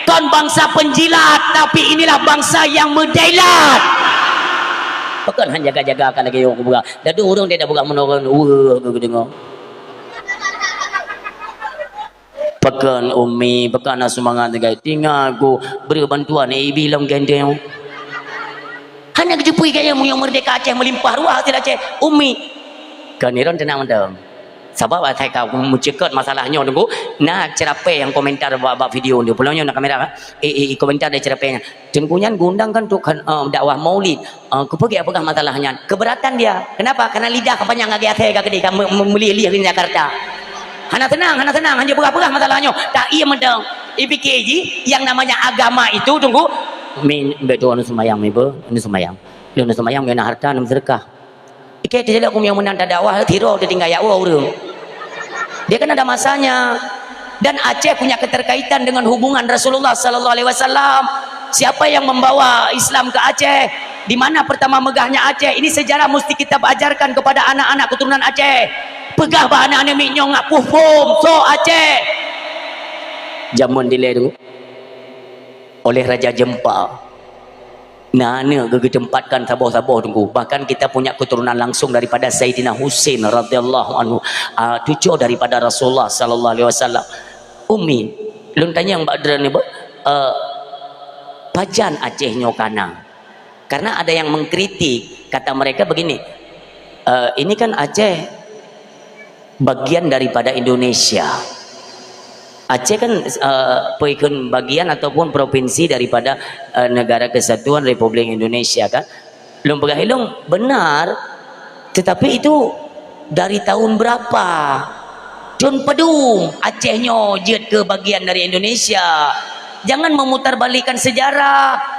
Kon bangsa penjilat, tapi inilah bangsa yang meudailat. Pakon han jaga-jaga ka lagèe nyoe kupeugah. Dadu ureueng dia dah peugah meunoe, weueh, geudeungoe. Pakon Umi, pakon na seumangat tinggai. Tinggai ku bri bantuan A B lom gandeng. Hana geujupui gaya meunyoe merdeka Aceh meulimpah ruah hasil Aceh. Umi. Kon Iron teunang mantong. Sabab asai ka meucekot masalah nyoe Teungku, na cerapéh nyang komentar bak, bak video nyoe. Pulang nyoe na kamera kan? Eh, eh, eh, komentar dari cerapéh nyan. Teungku nyan geuundang kan untuk kan, eh, dakwah maulid. Eh, keupeue peugah masalah nyan? Keberatan dia. Kenapa? Karena lidah ka panyang lagèe asèe ka keudéh, ka me-, me-, meulieh-lieh di Jakarta. Hana seunang, hana seunang, hana peugah-peugah masalah nyoe. Tak iya mantong. Ipike jih, yang namanya agama itu, Teungku. Mi, bèk tu anu seumayang, mi beuh, anu seumayang. Lôn seumayang, mi na harta, na seudeukah. Ikei teujelek ku meunyoe meunan tadakwah, tiro teutinggai jak woe ureueng. Dia kan ada masanya. Dan Aceh punya keterkaitan dengan hubungan Rasulullah sallallahu alaihi wasallam. Siapa yang membawa Islam ke Aceh? Di mana pertama megahnya Aceh? Ini sejarah mesti kita ajarkan kepada anak-anak keturunan Aceh. Peugah bak aneuk-aneuk miet nyoe ngat puih phom, soe Aceh. Jameun dilèe Teungku. Oleh Raja Jempa. Na aneuk geuteupatkan saboh-saboh Teungku. Bahkan kita punya keturunan langsung daripada Saidina Husain radhiyallahu anhu, ah, cucu daripada Rasulullah sallallahu alaihi wasallam. Umi, lôn tanyong bak droeneuh, eh, pajan Aceh nyoe ka na? Karena ada yang mengkritik, Kata mereka begini, "Eh, ini kan Aceh bagian daripada Indonesia. Aceh kan, eh, peikon bagian ataupun provinsi daripada, eh, Negara Kesatuan Republik Indonesia kan?" Lôn peugah ilong, "Benar, tetapi itu dari tahun berapa? Thôn padum Aceh nyoe jeuet keu bagian dari Indonesia? Jangan memutarbalikkan sejarah."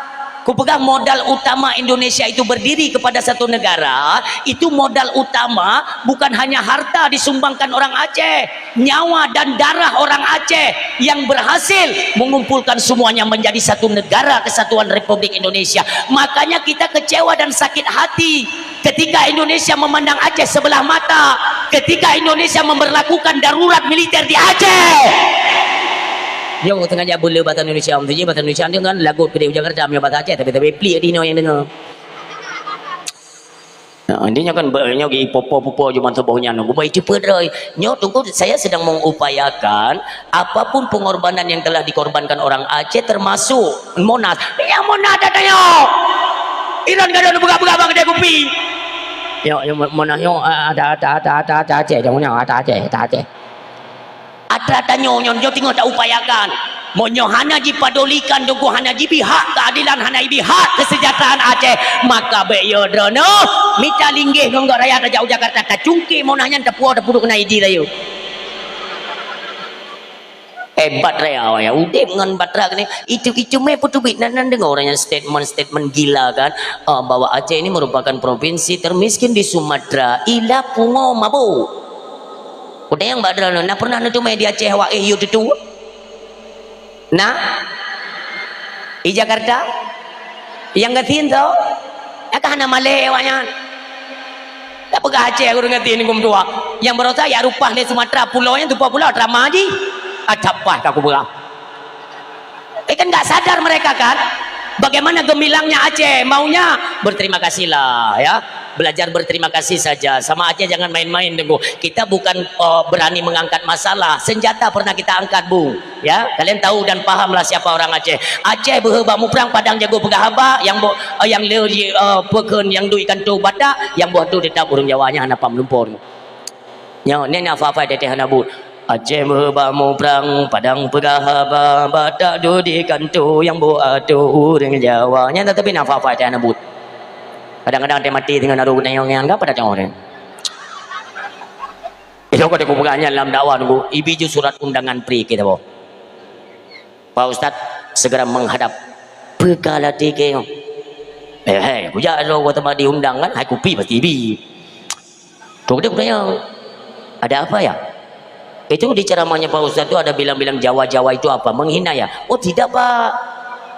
Kupeugah modal utama Indonesia itu berdiri kepada satu negara, itu modal utama bukan hanya harta disumbangkan orang Aceh, nyawa dan darah orang Aceh yang berhasil mengumpulkan semuanya menjadi satu negara kesatuan Republik Indonesia. Makanya kita kecewa dan sakit hati ketika Indonesia memandang Aceh sebelah mata, ketika Indonesia memberlakukan darurat militer di Aceh. Nyoe sengaja bule bahasa Indonesia, mesti bahasa Indonesia ni kan lagu kedai Jakarta punya bahasa Aceh, tapi tapi pelik di nyang dengar. Nah, intinya kan ba-, nyoe gi popo-popo cuma saboh nyan. Gubah itu pedroy. Nyoe tunggu, saya sedang mengupayakan apapun pengorbanan yang telah dikorbankan orang Aceh termasuk Monas. Ya Monas ada nyoe. Iran kada ada buka-buka bang kedai kopi. Yo, yo Monas nyoe ada ada ada ada ada Aceh, jangan ada Aceh, ada Aceh. Atra tanyoe nyoe, nyoe teungoh taupayakan. Meunyoe hana jipadolikan, dongko hana jibi hak keadilan, hana jibi hak kesejahteraan Aceh, maka bék yo droeneuh mita linggéh ngon gok rakyat tajak u Jakarta, tacungké Monas nyan, tapuwoe tapuduk na idi rayeuk. Hebat raya awak ya, udeb ngon batra keunoe. Itu, itu mé peuteubiet nan, nan deungoe ureueng nyan statement-statement gila kan, ah, bahwa Aceh ini merupakan provinsi termiskin di Sumatera. Ila pungo mabuk. Kutanyong bak droeneuh, na pernah neuteumé di Aceh awak éh yue tutu? Na? Di Jakarta? Nyang gasien soe? Nyang ka hana malèe awak nyan. Tapeugah Aceh ureueng gasien huköm tuha. Nyang barosa jak reupah lé Sumatera pulo nyan, tupo pulo, teuma jih. Acapah ka kupeugah. Eh, kan nggak sadar mereka kan? Bagaimana gemilangnya Aceh, maunya berterima kasihlah ya. Belajar berterima kasih saja. Sama Aceh jangan main-main, Teungku. Kita bukan, eh, berani mengangkat masalah. Senjata pernah kita angkat, Bung. Ya, kalian tahu dan pahamlah siapa orang Aceh. Aceh beuhe bak muprang, Padang jago peugah haba, nyang bo-, eh, nyang le, eh, peukheun, nyang duek kantô Batak, nyang boh tu tetap ureueng Jawa nyan hana pam lumpur. Nyoe, nyan hafai-hafai teuh hana buet. Aceh meuba muprang, Padang peugah haba, Batak dudi kantô nyang buet atô ureueng Jawa. Nyan tapi na hafai-hafai teuh hana buet. Kadang-kadang teuh maté deungon aru geutanyoe nyan ka pada tengok nyan. Itu kata kupeugah nyan lam dakwah nunggu, ibi ju surat undangan pri kita boh. Pak Ustaz segera menghadap. Peue ka latih keu nyoe? Eh, hei, kujak lôn teuma diundang kan, hai kupi pasti ibi. Kemudian kutanya, "Ada apa ya?" Itu di ceramahnya Pak Ustaz tu ada bilang-bilang Jawa-Jawa itu apa? Menghina ya? Oh tidak Pak,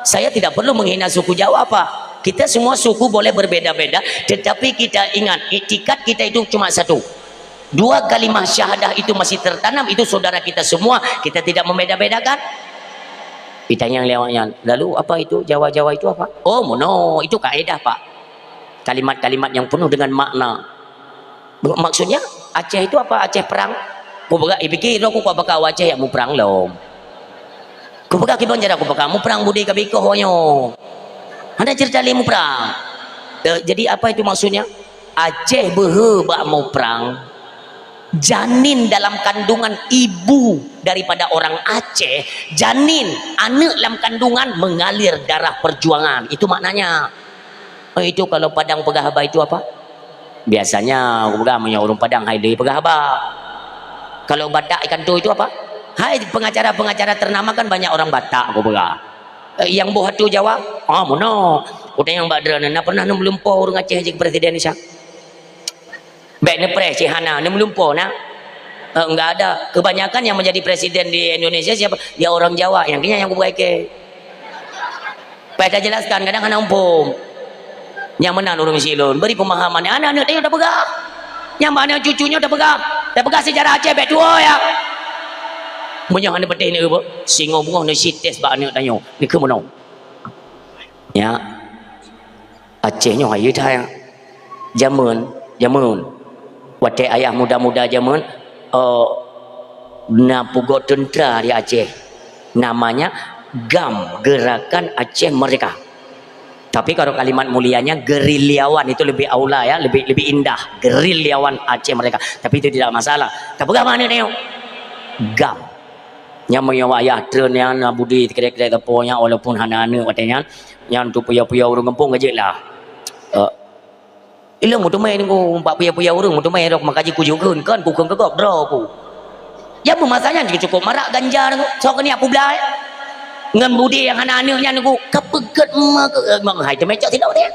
saya tidak perlu menghina suku Jawa Pak. Kita semua suku boleh berbeda-beda, tetapi kita ingat iktikad kita itu cuma satu. Dua kalimah syahadah itu masih tertanam, itu saudara kita semua, kita tidak membeda-bedakan. Ditanya lewatnya, "Lalu apa itu Jawa-Jawa itu apa?" "Oh, mono, itu kaedah, Pak. Kalimat-kalimat yang penuh dengan makna." "Maksudnya, Aceh itu apa? Aceh perang?" Kupeugah, "Ipike ro ku ka baka Aceh nyang muprang lom." Kupeugah, "Kiban cara ku baka muprang budi ka bikoh nyoe. Ada cerita lé muprang." Eh, jadi apa itu maksudnya? Aceh beuhe bak muprang, janin dalam kandungan ibu daripada orang Aceh, janin, aneuk lam kandungan mengalir darah perjuangan. Itu maknanya. Oh, itu kalau Padang peugah haba itu apa? Biasanya, aku peugah, meunyoe ureueng Padang hai lé peugah haba. Kalau Batak ikan tu itu apa? Hai pengacara-pengacara ternama kan banyak orang Batak, aku peugah. Eh, nyang boh atô Jawa? Ah, meunoe. Kutanyong bak droeneuh, na pernah neumeulumpoe ureueng Aceh jeuet keu presiden Indonesia? Bèk neupreh cit hana, neumeulumpoe na? Eh, enggak ada. Kebanyakan yang menjadi presiden di Indonesia siapa? Ya orang Jawa. Nyang keuh nyan nyang kubukai kèe. Payah tajelaskan, kadang hana muphom. Nyang meunan ureueng silôn, beri pemahaman. Aneuk-aneuk tanyoe tapeugah. Nyang bak aneuk cucu nyoe tapeugah. Tapeugah sejarah Aceh bèk tuwoe ya. Meunyoe hana patéh neueu, singoh beungoh neusites bak aneuk tanyoe. Neukheun meunoe. Ya. Aceh nyoe hayeue that. Jameun, jameun. Watèe ayah muda-muda jameun, eh, na pugoe teuntra di Aceh. Namanya GAM, Gerakan Aceh Merdeka. Tapi kalau kalimat mulianya gerilyawan itu lebih aula ya, lebih lebih indah. Gerilyawan Aceh merdeka. Tapi itu tidak masalah. Tapi peugah mana tengok? GAM. Nyang meunyoe ayah treun nyan, Budi, tikrek-tikrek teupeu nyan, walaupun hana aneuk watée nyan, nyan tu puya-puya ureuëng gampông ka jeuet lah. Eh, ilong meuteumé nunggu bak puya-puya ureuëng, meuteumé rok maka jikujukun, kan ku kheun keu gob droe ku. Ya, masa nyan cukup marak ganja nunggu, sok keuneuk peublah, eh. Ngon Budi nyang hana aneuk nyan nunggu, ka peugét ma ke, eh, hai teumé cok sidok dia.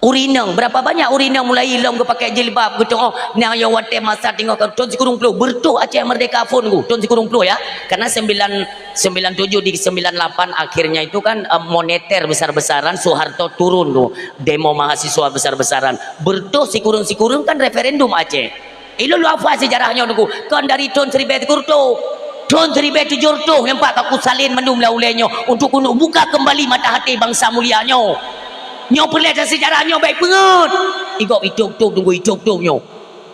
Ureuëng inong, berapa banyak ureuëng inong mulai lom geupakai jilbab, geutu'oh, nyang yoh watée masa teungoh ka thon sikureueng ploh, beureutoh Aceh Merdeka phon ku, thon sikureueng ploh ya. Karena sembilan, sembilan tujuh di sembilan lapan akhirnya itu kan, eh, moneter besar-besaran, Soeharto turun tu, demo mahasiswa besar-besaran. Beureutoh sikureueng-sikureueng kan referendum Aceh. Ilôn lôn hafai sejarah nyoe teungku, kon dari thon siribèe sikureueng reutôh. Thon siribèe tujoh reutôh nyang pat ka kusalin mandum lam ulèe nyoe untuk keuneuk buka keumbali mata hati bansa mulia nyoe. Nyoe peureulèe that sejarah nyoe bèk peungeuet. Igob itôb-tôb teungku, itôb-tôb nyoe.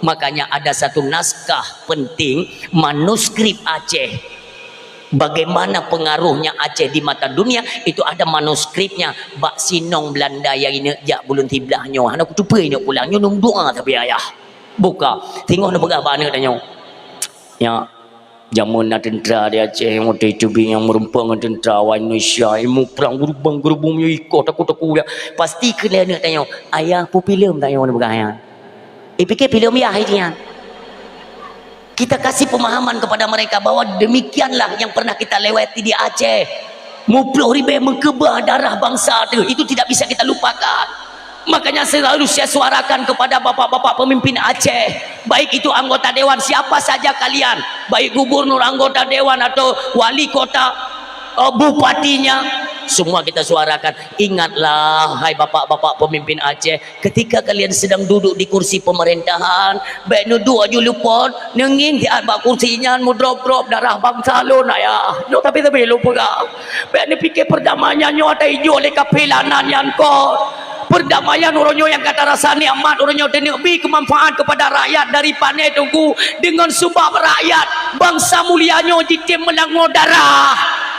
Makanya ada satu naskah penting, manuskrip Aceh. Bagaimana pengaruhnya Aceh di mata dunia, itu ada manuskripnya. Bak sinong Belanda nyang ineuk jak buleuen siblaih nyoe. Hana kuteupeue ineuk pulang. Nyoe num doa tapi ayah. Buka. Singoh neupeugah bak aneuk tanyoe. Nyak, jameun na teuntra di Aceh, watèe teubiet nyang meureumpang ngon teuntra awak Indonesia, ilmu perang geurubang-geurubung nyoe ikoh takot-takot ya. Pasti kheun lé aneuk tanyoe, "Ayah, peue filem tanyoe neupeugah nyan?" Ipike filem yah hai nyan. Kita kasih pemahaman kepada mereka bahwa demikianlah yang pernah kita lewati di Aceh. Muplôh ribèe meukeubah darah bangsa teuh, itu tidak bisa kita lupakan. Makanya selalu saya suarakan kepada bapak-bapak pemimpin Aceh, baik itu anggota dewan siapa saja kalian, baik gubernur, anggota dewan atau wali kota, eh, bupatinya, semua kita suarakan. Ingatlah, hai bapak-bapak pemimpin Aceh, ketika kalian sedang duduk di kursi pemerintahan, bèk neuduek aju lupot, neungieng siat bak kursi nyan meudrop-drop darah bangsa lôn, ayah. Nyoe tapi-tapi lôn peugah. Bèk neupike perdamaian nyoe ata ijok lé kafé lanan nyan kon. Perdamaian uroe nyoe nyang gata rasa nikmat, uroe nyoe teuneuk bi keumanfaat kepada rakyat dari pané teungku. Deungon seubab rakyat, bansa mulia nyoe jitem meulangoe darah.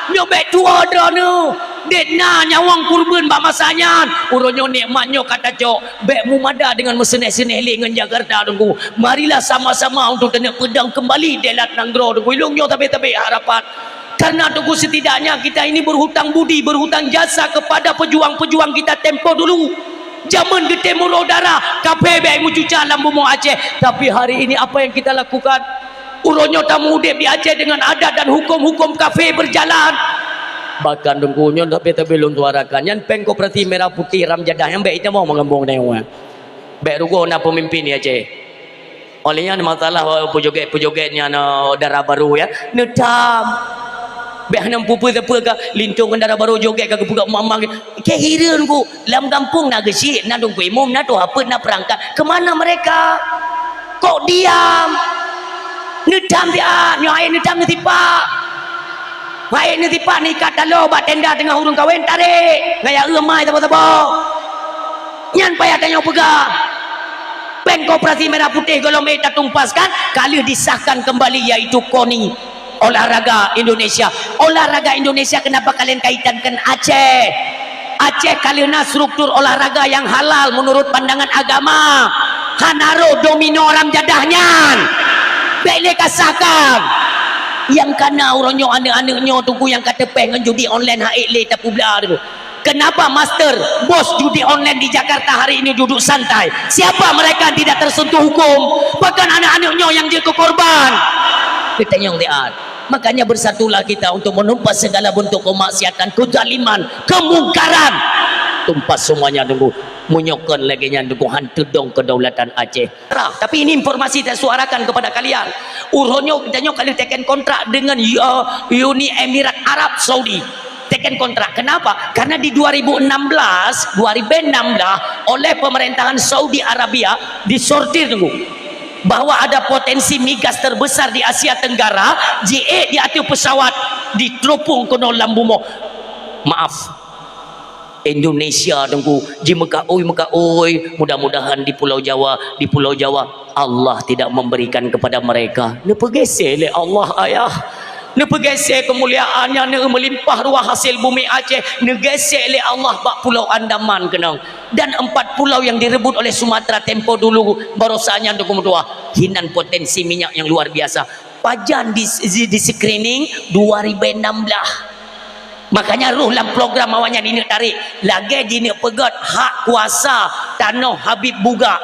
Nyoe bèk tuwoe droeneuh. Dek na nyawöng kurban bak masa nyan. Uroe nyoe nikmat nyoe ka tacok. Bèk mumada deungon meuseuneh-seuneh lé ngon Jakarta teungku. Marilah sama-sama untuk teuneuk peudong keumbali dèlat nanggroe teungku. Ilôn nyoe tabé-tabé harapan. Karena teungku setidaknya kita ini berhutang budi, berhutang jasa kepada pejuang-pejuang kita tempoh dulu. Jameun geutem uroe darah, kafé bèk meucuca lam bumoe Aceh. Tapi hari ini apa yang kita lakukan? Uroe nyoe tameudép di Aceh dengan adat dan hukum-hukum kafé berjalan. Bahkan teungku nyoe tapi-tapi lôn suarakan, nyan péng koperasi merah putih ram jadah nyan bèk itamong meugambong nyoe. Bèk rugoe na pemimpin di Aceh. Oleh nyan masalah peujogét-peujogét nyan, eh, dara barô ya. Neutam. Bèk hana peue-peue sapeue ka lintong ngon dara barô jogét ka geupeugah mamang. Keu hireuen ku lam gampông na geusyik, na teungku imum, na tuha peuet, na peurangkat. Kemana mereka? Kok diam? Neutam siat, nyoe hai neutam neusipak. Hai neusipak nikat taloe bak tenda teungoh ureueng kawen tarek. Ngaya eu mai saboh-saboh. Nyan payah tanyoe peugah. Péng koperasi merah putih gohlom ék tatumpaskan, ka lheueh disahkan kembali, yaitu koni. Olahraga Indonesia. Olahraga Indonesia kenapa kalian kaitankan Aceh? Aceh ka lheueh na struktur olahraga yang halal menurut pandangan agama. Hana rôh domino ram jadah nyan. Bèk lé kasahkan. Nyang kana uroe nyoe aneuk-aneuk nyoe teungku nyang ka teupéh ngon judi online han ék lé tapeublah teungku. Kenapa master, bos judi online di Jakarta hari ini duduk santai? Siapa mereka yang tidak tersentuh hukum? Bahkan aneuk-aneuk nyoe nyang jeuet keu korban. Geutanyong siat. Makanya bersatulah kita untuk menumpas segala bentuk kemaksiatan, kezaliman, kemungkaran. Tumpas semuanya teungku. Meunyoe kon lagèe nyan teungku han teudong kedaulatan Aceh. Tapi ini informasi saya suarakan kepada kalian. Uroe nyoe geutanyoe ka lheueh teken kontrak dengan, uh, Uni Emirat Arab Saudi. Teken kontrak. Kenapa? Karena di dua ribu enam belas, dua ribu enam belas, oleh pemerintahan Saudi Arabia disortir teungku bahwa ada potensi migas terbesar di Asia Tenggara, jiék di ateueh pesawat, diteurupung keunoe lam bumoe. Maaf. Indonesia teungku, jimeukaôi-meukaôi, mudah-mudahan di Pulau Jawa, di Pulau Jawa, Allah tidak memberikan kepada mereka. Neupeugeuséh lé Allah, ayah. Neupeugésék keumuliaan nyang neumeulimpah ruah hasil bumi Aceh, neugesék lé Allah bak Pulau Andaman keunong. Dan empat pulau yang direbut oleh Sumatera tempo dulu, barosa nyan Teungku meutuah, hinan potensi minyak yang luar biasa. Pajan di, di, di screening dua ribu enam belas. Makanya roh lam program awaknyan ineuk tarék, lagée jineuk peugét hak kuasa tanoh Habib Buga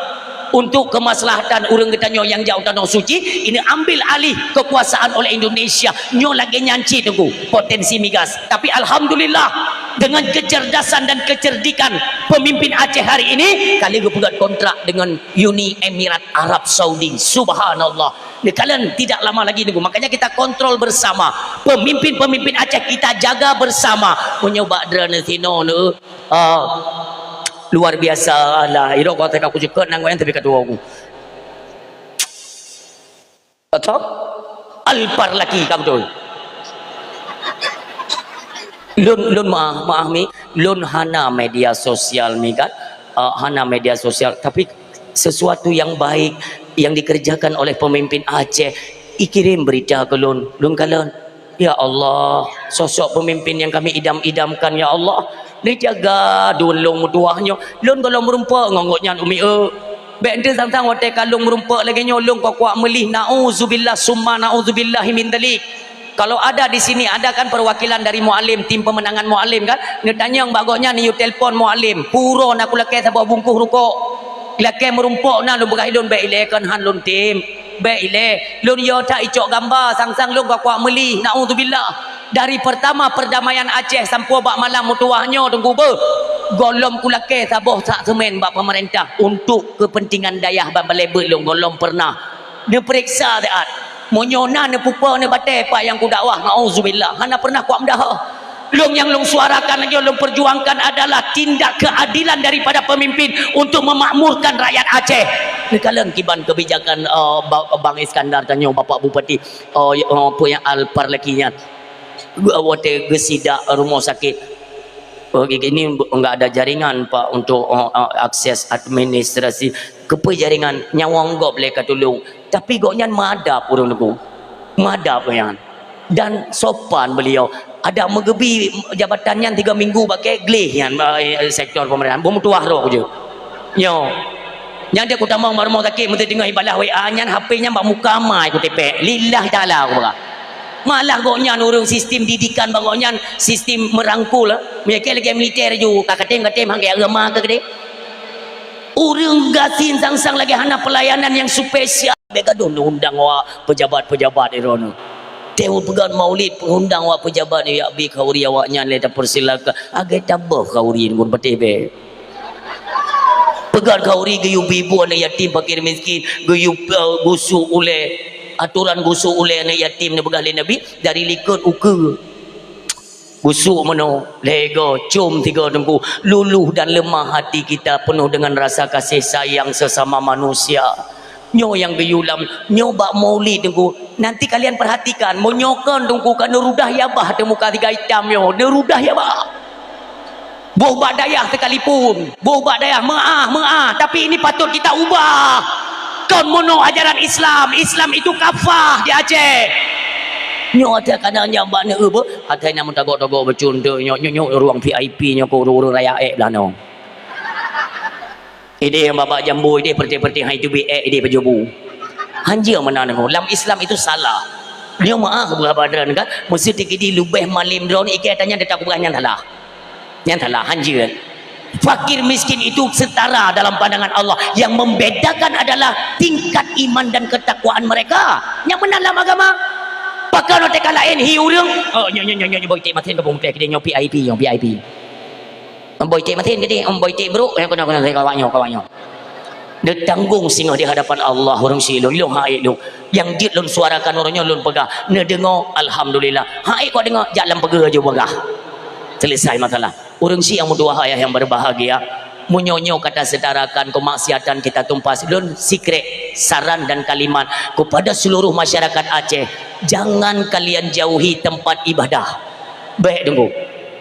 untuk kemaslahatan ureuëng geutanyoe nyang jak u Tanoh Suci, ineuk ambil alih kekuasaan oleh Indonesia. Nyoe lagée nyan cit Teungku potensi migas. Tapi alhamdulillah, dengan kecerdasan dan kecerdikan pemimpin Aceh hari ini, ka lheueh geupeugét kontrak dengan Uni Emirat Arab Saudi. Subhanallah. Neukalon tidak lama lagi Teungku. Makanya kita kontrol bersama. Pemimpin-pemimpin Aceh kita jaga bersama. Meunyoe bak droeneuh sinoe neuh, ah, luar biasa lah. Irok kata ka kucukot nang nyan tapi ka tuwo ku. Atau? Alpar laki ka beutôi. Lôn, lôn maaf, maaf mi, lôn hana media sosial mi kan. Ah, hana media sosial, tapi sesuatu yang baik yang dikerjakan oleh pemimpin Aceh, ikirém berita keu lôn, lôn kalon. Ya Allah, sosok pemimpin yang kami idam-idamkan, ya Allah, neujaga dun lôn meutuwah nyoe. Lôn gohlom meurumpok ngon gobnyan umi eu. Bék ente sang-sang watée ka lôn meurumpok lagée nyoe lôn kuak-kuak meulih, nauzubillah summa nauzubillahi min dzalik. Kalau ada di sini, ada kan perwakilan dari Mualem, tim pemenangan Mualem kan? Neutanyong bak gobnyan, neuyue telepon Mualem. Puro na kulakée saboh bungkôh rukok. Lakée meurumpok na lôn peugah lôn bék ilée kon han lôn tem. Bék ilée. Lôn yo that icok gamba sang-sang lôn kuak-kuak meulih. Nauzubillah. Dari pertama perdamaian Aceh sampoe bak malam meutuwah nyoe Teungku beuh. Gohlom kulakée saboh sak seumén bak pemerintah untuk kepentingan dayah ban balée beuet lôn gohlom pernah. Neupeuriksa siat. Meunyoe na neupupo neubatée pat nyang kudakwah, nauzubillah, hana pernah kuat meudaha. Lôn nyang lôn suarakan lagée lôn perjuangkan adalah tindak keadilan daripada pemimpin untuk memakmurkan rakyat Aceh. Neukalon kiban kebijakan, eh, ba-, Bang Iskandar tanyoe Bapak Bupati, eh, ya, eh, punya Alpar laki nyan. Watée geusidak rumoh sakét. Oh, ini enggak ada jaringan, Pak, untuk, eh, eh, akses administrasi. Keupeue jaringan? Nyawöng gob lé ka tulông. Tapi gobnyan meuadab ureuëng Teungku. Meuadab gobnyan. Dan sopan beliau. Ada meugeubi jabatan nyan tiga minggu bak kée gleh nyan, eh, sektor pemerintahan. Beumeutuwah roh jeuet. Nyoe. Nyang dia kutamong bak rumoh sakét, meuteungoh ibalah W A nyan, H P nyan bak muka mai kutipék. Lillahi taala kupeugah. Malah gobnyan ureuëng sistem didikan bak gobnyan, sistem merangkul. Meunyoe kée lagée militer ju, ka katem-katem hana agama keu geude. Ureuëng gasien sang-sang lagée hana pelayanan nyang spesial. Bék gadoh neuundang awak pejabat-pejabat droeneuh. Teu peugét maulid, peundang awak pejabat nyoe, yak bi khauri awaknyan lé tapersilakan. Agée taböh khauri ngon patéh bék. Peugét khauri geuyue bi bu aneuk yatim, fakir miskin, geuyue, eh, gusok ulée. Atoran gusok ulée aneuk yatim neupeugah lé Nabi dari likot ukeue. Gusok meunoe, lhée goe, com tiga Teungku. Luluh dan lemah hati kita penuh dengan rasa kasih sayang sesama manusia. Nyoe nyang geuyue lam, nyoe bak maulid Teungku. Nanti kalian perhatikan, meunyoe kon Teungku ka neurudah yabah teuh muka siga itam nyoe, neurudah yabah. Boh bak dayah sekalipun, boh bak dayah meu'ah, meu'ah, tapi ini patut kita ubah. Kon meunoe ajaran Islam, Islam itu kafah di Aceh. Nyoe até kana nyang bak neueu beuh, até nyang meutagok-tagok beucun teuh nyoe, nyoe, nyoe ruang V I P nyoe keu ureuëng-ureuëng raya ék blah nyoe. Idéh nyang babah jambu, idéh peureuteh-peureuteh, hai teubiet ék, idéh pajoh bu. Hanjeuet meunan nyoe. Lam Islam itu salah. Nyoe meu'ah beuh haba droen kan, meuseuti kidi leubeh malem droen, iké tanya teutab kupeugah nyan salah. Nyan salah, hanjeuet. Fakir miskin itu setara dalam pandangan Allah. Yang membedakan adalah tingkat iman dan ketakwaan mereka. Nyang meunan lam agama. Pakon watée ka laén hi ureuëng, "Oh, nyoe, nyoe, nyoe, nyoe, boh iték masin ka peumuteh, kideh nyoe V I P, nyoe V I P." Boh iték masin, kideh, boh iték brok, nyoe keunoe, keunoe, kawak nyoe, kawak nyoe. Neutanggong singoh di hadapan Allah ureuëng si lôn, lôn hai lôn. Nyang jeuet lôn suarakan uroe nyoe lôn peugah, neudeungoe, alhamdulillah. Hai kok deungoe, jak lam peugah aju peugah. Selesai masalah. Ureuëng si nyang meutuwah ayah yang berbahagia, meunyoe nyoe ka taseutarakan kemaksiatan kita tumpas, lôn sikrek saran dan kalimat kepada seluruh masyarakat Aceh, jangan kalian jauhi tempat ibadah. Bék Teungku.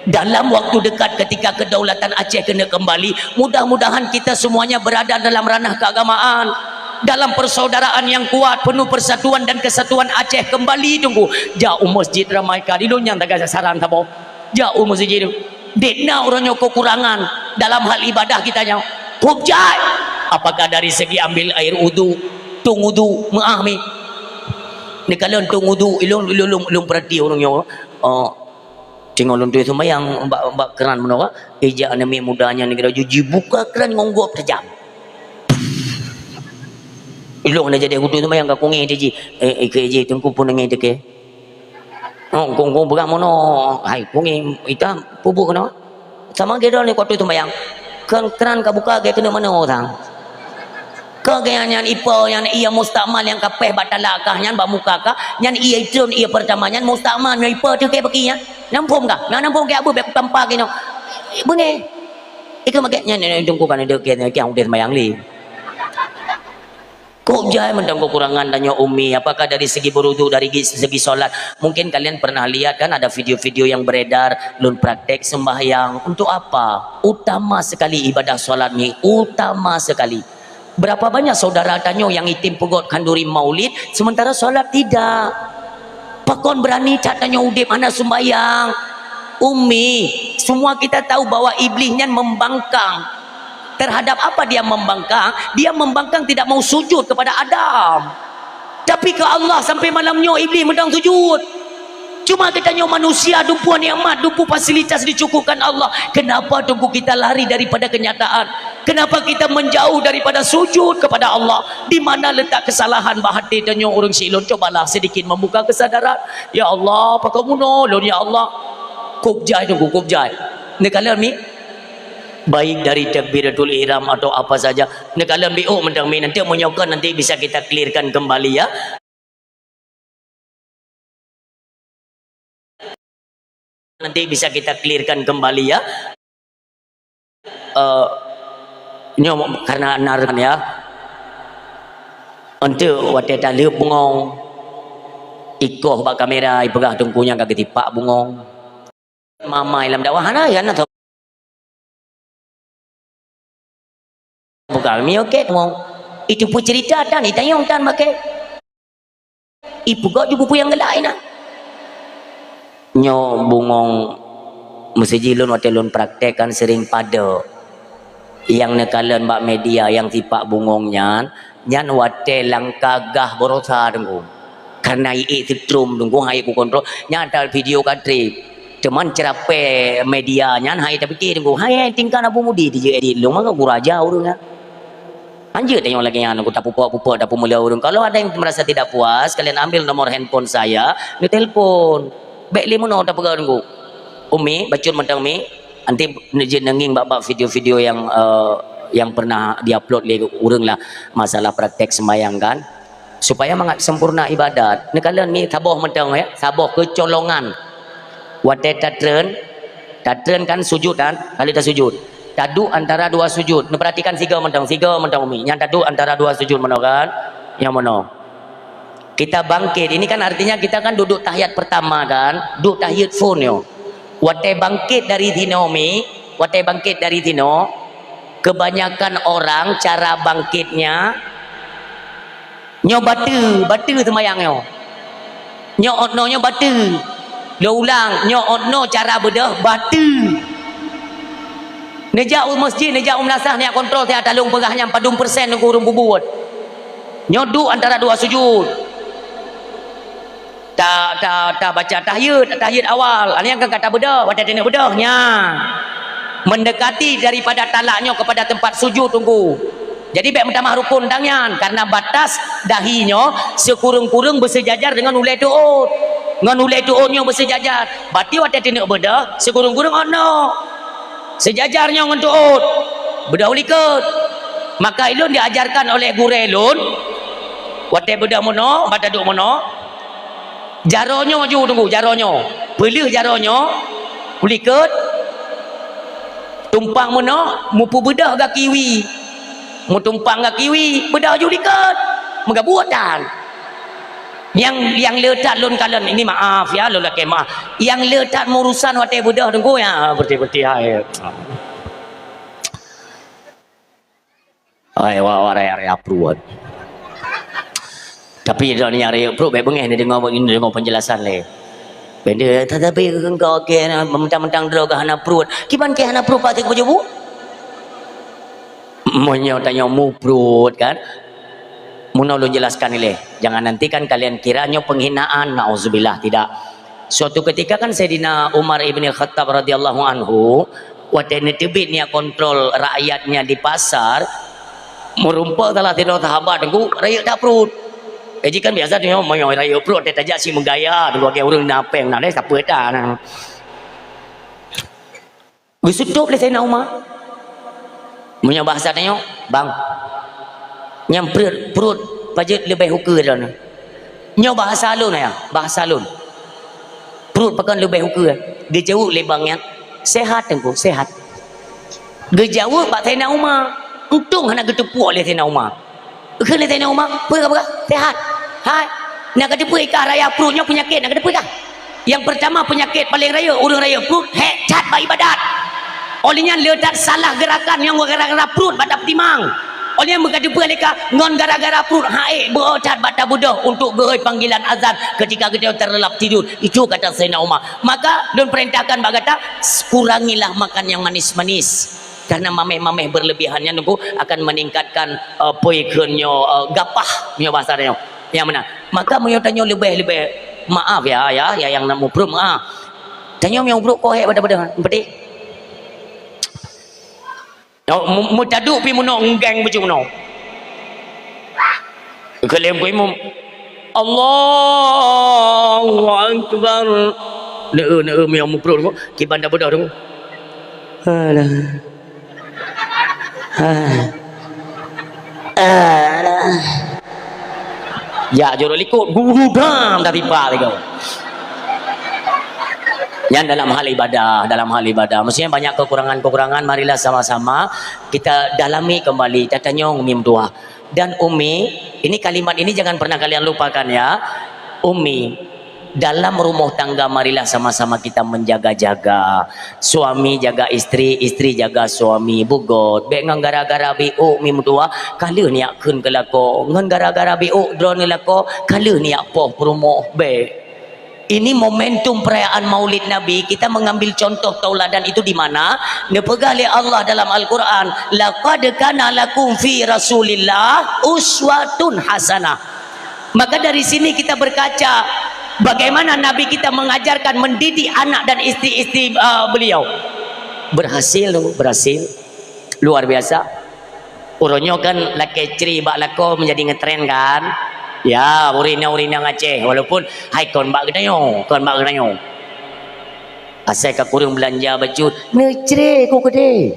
Dalam waktu dekat ketika kedaulatan Aceh keuneuk kembali, mudah-mudahan kita semuanya berada dalam ranah keagamaan. Dalam persaudaraan yang kuat, penuh persatuan dan kesatuan Aceh kembali, Teungku. Jak u masjid ramaikan. Ilôn nyang taga sasaran saboh. Jak u masjid tu. Dek na ureuëng nyoe kekurangan dalam hal ibadah kita nyoe. Kop jai. Apakah dari segi ambil air udu, tueng udu, meuah mi? Neukalon tueng udu, ilôn, ilôn, ilôn, ilôn perhati ureuëng nyoe. Oh. Teungoh lôn tueng sumbayang bak, bak kran meunoe, ijak aneuk miet muda nyan, jibuka kran ngon gob tajam. Ilôn hana jadi kutu sumbayang ka kungé tiji. Eh, eh, ke ji, Teungku pun nangis teuke. Oh, kung, kung peugah meunoe. Hai, kungé ita pubuk keunoe. Sama geudoe ni kutu sumbayang. Kran, kran ka buka, geuh keuneuk meunoe sang. Keu geuh nyan ipa nyan, ié mustakmal nyang ka péh bak talak kah nyan, bak muka kah, nyan ié itreun, ié peurtama nyan mustakmal, nyoe ipa teuh keu baki nyan. Nampôm kah? Nyan nampôm keu abu, bék kutampa keunoe. Beungéh. Ikeu makai nyan, nyan, nyan, tungku kan, deuh keu, keu udeh seumayang lé. Kok jai mantong kekurangan tanyoe umi, apakah dari segi berwudu, dari gi-, segi sholat? Mungkin kalian pernah lihat kan, ada video-video yang beredar, lôn praktek sembahyang. Untuk apa? Utama sekali ibadah sholat ni, utama sekali. Berapa banyak saudara tanyoe nyang item peugöt khanduri maulid, sementara sholat tidak? Pakon berani that tanyoe udeb hana sumbayang? Umi, semua kita tahu bahwa iblis nyan membangkang. Terhadap apa dia membangkang? Dia membangkang tidak mau sujud kepada Adam. Tapi keu Allah sampai malam nyoe iblis meudong sujud. Cuma geutanyoe manusia dumpeue nikmat, dumpeue fasilitas dicukupkan Allah. Kenapa Teungku kita lari daripada kenyataan? Kenapa kita menjauh daripada sujud kepada Allah? Di mana letak kesalahan bak até tanyoe ureuëng silon? Cobalah sedikit membuka kesadaran. Ya Allah, pakon meunoe lôn ya Allah. Kop jai Teungku, kop jai. Neukalon mi? Baik dari takbiratul ihram atau apa saja. Neukalon mi, oh, mantong mi, nanti meunyoe kon nanti bisa kita clearkan kembali ya. Nanti bisa kita clearkan kembali ya. Eh, nyoe karena nar ya. Untuk watée taleueb bungong, ikoh bak kamera, ipeugah Teungku nyan ka geutipak bungong. Mamai lam dakwah hana, ya na. Bukan mi oke ngomong. Itu pun cerita tan, itanyong tan makai. Ipeugah ju buku yang gelai na. Nyoe bungong meuseujid lôn watée lôn praktek kan sering padok. Nyang neukalon bak media nyang sipak bungong nyan, nyan watée langka gah baroesa Teungku. Karena ié setrum Teungku, hai kukontrol, nyan ata video ka trip. Cuman ceurapée media nyan hai tapike Teungku, hai, hai tingkat Abu Mudi dijeuet edit lôn maka guraja ureuëng nyan. Hanjeuet tanyoe lagée nyan Teungku, tapupok-pupok, tapeumula ureuëng. Kalau ada yang merasa tidak puas, kalian ambil nomor handphone saya, neutelepon. Bék lé meunoe tapeugah Teungku. Umi, bacut mantong mi, nanti neujeuet neungieng bak-bak video-video yang, eh, yang pernah diupload lé ureuëng lah, masalah praktek sembahyang kan. Supaya mangat sempurna ibadat. Neukalon mi saboh mantong ya, saboh keucolongan. Watée tatreun, tatreun kan sujud kan, kali tasujud. Taduek antara dua sujud. Neuperhatikan sigoe mantong, sigoe mantong umi. Nyang taduek antara dua sujud meunoe kan? Nyang meunoe. Kita bangkit. Ini kan artinya kita kan duduk tahiyat pertama kan? Duek tahiyat phon nyoe. Watée bangkit dari sinoe mi, watée bangkit dari sinoe, kebanyakan orang cara bangkitnya nyoe bateue, bateue seumayang nyoe. Nyoe otnoe nyoe bateue. Lôn ulang, nyoe otnoe cara beudôh bateue. Neujak u masjid, neujak u meulasah, neujak kontrol, siat talông peugah nyang padum persen ureuëng bubuet. Nyoe duek antara dua sujud. Ta, ta, ta baca tahiyat, tahiyat awal. Nyang kan ka tabeudôh, watée taneuk beudôh nyan. Mendekati daripada talak nyoe kepada tempat sujud Teungku. Jadi bék meutamah rukun dang nyan, karena batas dahi nyoe sikureueng-kureueng beuseujajar deungon ulée teuôt. Ngon ulée teuôt nyoe beuseujajar. Berarti watée taneuk beudôh, sikureueng-kureueng otnoe. Seujajar nyoe ngon teuôt. Beudôh u likot. Maka ilôn diajarkan oleh gurée lôn, watée beudôh meunoe, bak taduek meunoe, jaroe nyoe ju Teungku, jaroe nyoe. Peuleueh jaroe nyoe, u likot, tumpang meunoe, meupeubeudôh gaki wie. Meutumpang gaki wie, beudôh ju likot. Meugabuek tan. Nyang, nyang le that lôn kalon, ini maaf ya, lôn lakée maaf. Nyang le that meurusan watée beudôh Teungku ya, beutôi-beutôi hai. Hai, wa, wa, raya, raya pruet. Tapi droeneuh nyang rayeuk pruet, bèk beungèh neudeungö, neudeungö penjelasan lé. Bèk neudeungö, "Tapi engkau kèe na, mentang-mentang droe ka hana pruet." Kiban kèe hana pruet, pat teuk baju bu? Meunyoe tanyoe mupruet kan, meunoe lôn jelaskan ilèe. Jangan nanti kan kalian kira nyoe penghinaan. Nauzubillah, tidak. Suatu ketika kan Saidina Umar ibn Khattab radhiyallahu anhu, watèe neuteubiet neujak kontrol rakyatnya di pasar, meurumpok salah sidroe sahabat, Teungku, rayeuk that pruet. Eh, jih kan biasa tu, nyoe, meunyoe rayeuk pruet, tajak si meugaya, tu lagèe ureueng na pèng, na deh, siapa dah, na. Geuseutôt lé Saidina Umar. Meunyoe bahasa tanyoe, "Bang, nyang pruet, pruet pajoh leubeh ukeue droeneuh." Nyoe bahasa lôn ya, bahasa lôn. "Pruet pakon leubeh ukeue?" Geujaweueb lé bang nyan, "Sehat, Teungku, sehat." Geujaweueb bak Saidina Umar. Untông hana geuteupeue lé Saidina Umar. Kheun lé Saidina Umar, "Peue ka peugah? Sehat?" "Hai, na kateupeue kah raya pruet nyoe peunyakét, na kateupeue kah?" Nyang peurtama, peunyakét paleng rayeuk ureueng rayeuk pruet, hék that bak ibadat. Óh lheueh nyan le that salah geurakan nyang gara-gara pruet bak tapeutimang. Óh lheueh nyan meuka teupeue lé ka ngon gara-gara pruet, hék beu that bak tabeudôh untuk geuhôi panggilan azan ketika geutanyoe teurelap tidur. Itu kata Saidina Umar. Maka lôn peurintahkan bak gata, kurangilah makan yang manis-manis. Karena mameh-mameh berlebihan nyan, Teungku, akan meningkatkan, eh, peue kheun nyoe, eh, gapah nyoe bahasa nyoe. Nyang meunan. Maka meunyoe tanyoe leubeh-leubeh, maaf ya, ya, ya nyang na mupruet, maaf. Tanyoe meunyoe mupruet, koh hék pada-pada, peuti. Nyoe, mu-, meutaduk pi meunoe, nggeng beucung meunoe. Keu lheueh imum, "Allahu Akbar." Neu-eu, neu-eu meunyoe mupruet, kiban dah beudôh, Teungku. Alah. Ah. Alah. Jak jorok likot, gudang dari bak lagi. Nyan dalam hal ibadah, dalam hal ibadah. Maksudnya banyak kekurangan-kekurangan, marilah sama-sama kita dalami kembali, tatanyong mim dua. Dan Umi, ini kalimat ini jangan pernah kalian lupakan ya. Umi, dalam rumah tangga marilah sama-sama kita menjaga-jaga. Suami jaga isteri, isteri jaga suami. Bugot, bèk ngon gara-gara biôk mi meutuah, ka lheueh neujak kheun keu lakoe. Ngon gara-gara biôk droeneuh lakoe, ka lheueh neujak poh peurumoh, bèk. Ini momentum perayaan Maulid Nabi, kita mengambil contoh tauladan itu di mana? Neupeugah lé Allah dalam Al-Quran, "Laqad kana lakum fi Rasulillah uswatun hasanah." Maka dari sini kita berkaca bagaimana Nabi kita mengajarkan, mendidik anak dan isteri-isteri, uh, beliau. Berhasil, berhasil. Luar biasa. Uroe nyoe kan lakèe cre bak lakoe menjadi ngetren kan? Ya, ureueng inong-ureueng inong Aceh, walaupun hai kon bak geutanyoe, kon bak geutanyoe. Asai ka kureueng beulanja bacut, neucre ku keudeh.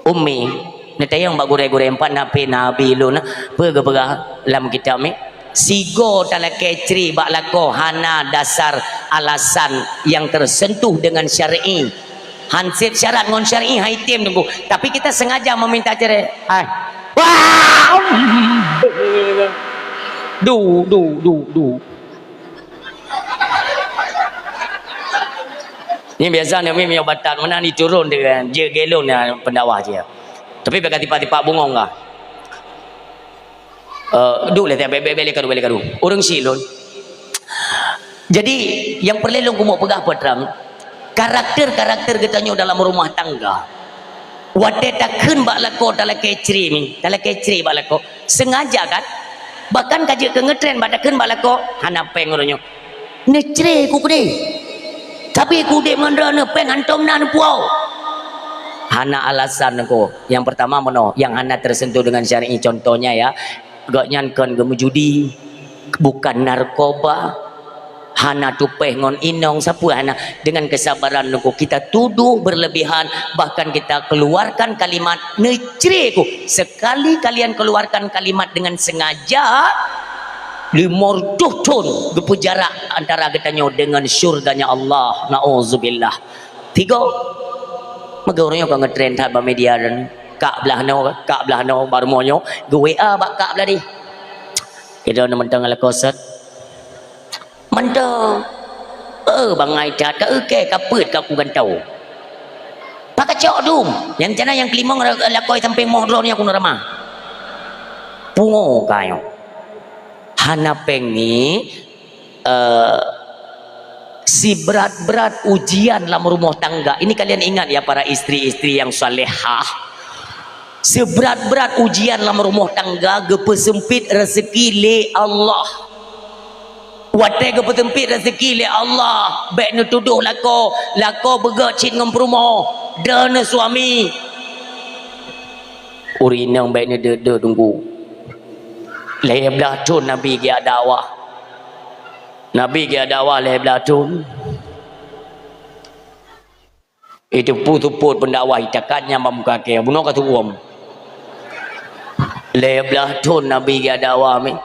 Umi, neutanyong bak gurèe-gurèe, empat na pih nabi lôn, peue geupeugah lam kitab mi? Sigoe talakèe cre bak lakoe hana dasar alasan nyang tersentuh dengan syar'i. Hanseb syarat ngon syar'i hai tem teungku. Tapi kita sengaja meminta cerai. Hai. Wah! Du, du, du, du. Ni biasa ni mi meunyoe batat meunan diturun dengan je gelon ya pendakwah je. Tapi bèk tipak-tipak bungong kah. Eh, duek lé, bèk, bèk, bèk lé kadu, bèk lé kadu. Ureueng syiek lôn. Jadi, nyang peureulèe lôn keumeung peugah peue trang, karakter-karakter geutanyoe dalam rumah tangga. Watèe takheun bak lakoe talakèe cre mi, talakèe cre bak lakoe. Sengaja kan? Bahkan ka jeuet keu ngetren bak takheun bak lakoe, hana pèng uroe nyoe. Neucre ku keudeh. Tapi ku udép ngon droeneuh pèng hantom na neupuwoe. Hana alasan teungku. Nyang peurtama meunoe, nyang hana tersentuh dengan syar'i. Contohnya ya, gobnyan kon geumeujudi, bukan narkoba, hana tupèh ngon inong, sapeue hana. Dengan kesabaran teungku, kita tuduh berlebihan, bahkan kita keluarkan kalimat neucre ku. Sekali kalian keluarkan kalimat dengan sengaja, lima ratus thon geupeujarak antara geutanyoe dengan syurganya Allah. Nauzubillah. Tiga. Maka ureueng nyoe ka ngetren that bak media dan kak blah noe, kak blah noe bak rumoh nyoe, geu-W A bak kak blah deh. Kita na mantong ala kosot. Mantong. Eh, bangai that, ka eukée, ka peuet, ka ku gantoe. Pakacok dum. Nyang cana nyang keulimong ra-, lakoe sampéng moh droeneuh nyang keuneuk ramah. Pungo ka nyoe. Hana péng ni, eh, sibrat-brat ujian lam rumoh tangga. Ini kalian ingat ya, para istri-istri yang salehah. Sibrat-brat ujian lam rumoh tangga geupeuseumpit rezeki lé Allah. Watée geupeuseumpit rezeki lé Allah, bék neutudôh lakoe, lakoe beugét cit ngon peurumoh, droeneuh suami. Ureuëng inong bék neudeuet-deuet teungku. Lhée blaih thon Nabi geujak dakwah. Nabi geujak dakwah lhée blaih thon. Itu peuet-peuet pendakwah itakat nyang bak muka kée, bunoe ka tuom. Lhée blaih thon Nabi geujak dakwah mi.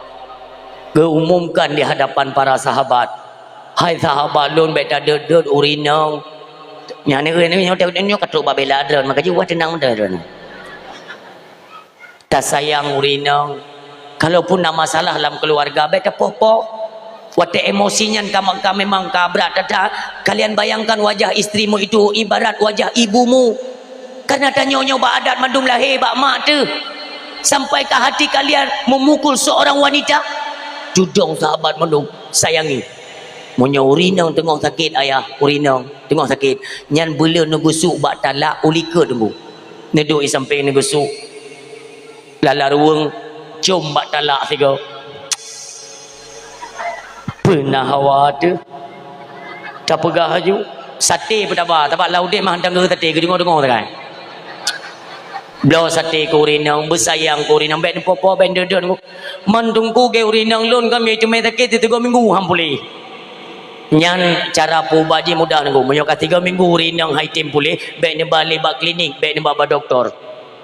Geuumumkan di hadapan para sahabat, "Hai sahabat lôn, bék tadeuet-deuet ureuëng inong." Nyan ni, nyoe, nyoe, nyoe ka trok bak bela droe, maka jiwah teunang droe. Tasayang ureuëng inong. Kalaupun na masalah lam keuluwarga, bék tapoh-poh. Watée emosi nyan ka, ka memang ka brat that-that, kalian bayangkan wajah istrimu itu ibarat wajah ibumu. Karena tanyoe nyoe bak adat mandum lahé bak mak teuh. Sampai ka hati kalian memukul seorang wanita? Tudong sahabat mandum, sayangi. Meunyoe ureuëng inong teungoh sakét, ayah, ureuëng inong teungoh sakét, nyan beu le neugeusuk bak talak u likot teungku. Neuduek i sampéng neugeusuk. Lala ruweueng, com bak talak sigoe. Peue na hawa teuh. Tapeugah laju, saté peutaba, taba lam udeb mah hana tanggoe saté, geudeungoe-deungoe sagai. Bloe saté keu ureuëng inong, beusayang keu ureuëng inong, bék neupoh-poh, bék neudeuet-deuet. Man teungku, gét ureuëng inong lôn, kami teumé sakét sigoe minggu han puléh. Nyan cara peuubat jih mudah teungku. Meunyoe ka sigoe minggu ureuëng inong han item puléh, bék neuba lé bak klinik, bék neuba bak dokto.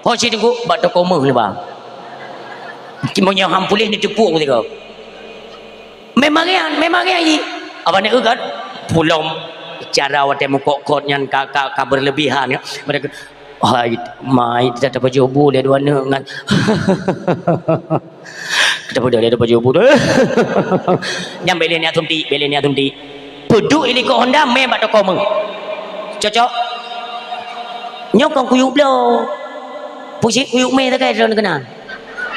Ho cit teungku, bak toko méuh neuba. Meunyoe han puléh, neuteupeue sigoe. Memang nyan, memang nyan jih. Apa nak kan? Pulom cara watée meukot-kot nyan ka, ka, ka berlebihan ya. Mereka, "Hai, mai, kita dapat jobu dia dua anak ngan." Kita pada dia dapat jobu. Nyang bele ni asunti, bele ni asunti. Peuduek iliko Honda mé bak toko méuh. Cocok. Nyoe kon kuyuk bloe. Pusi kuyuk mé takai droe keunan.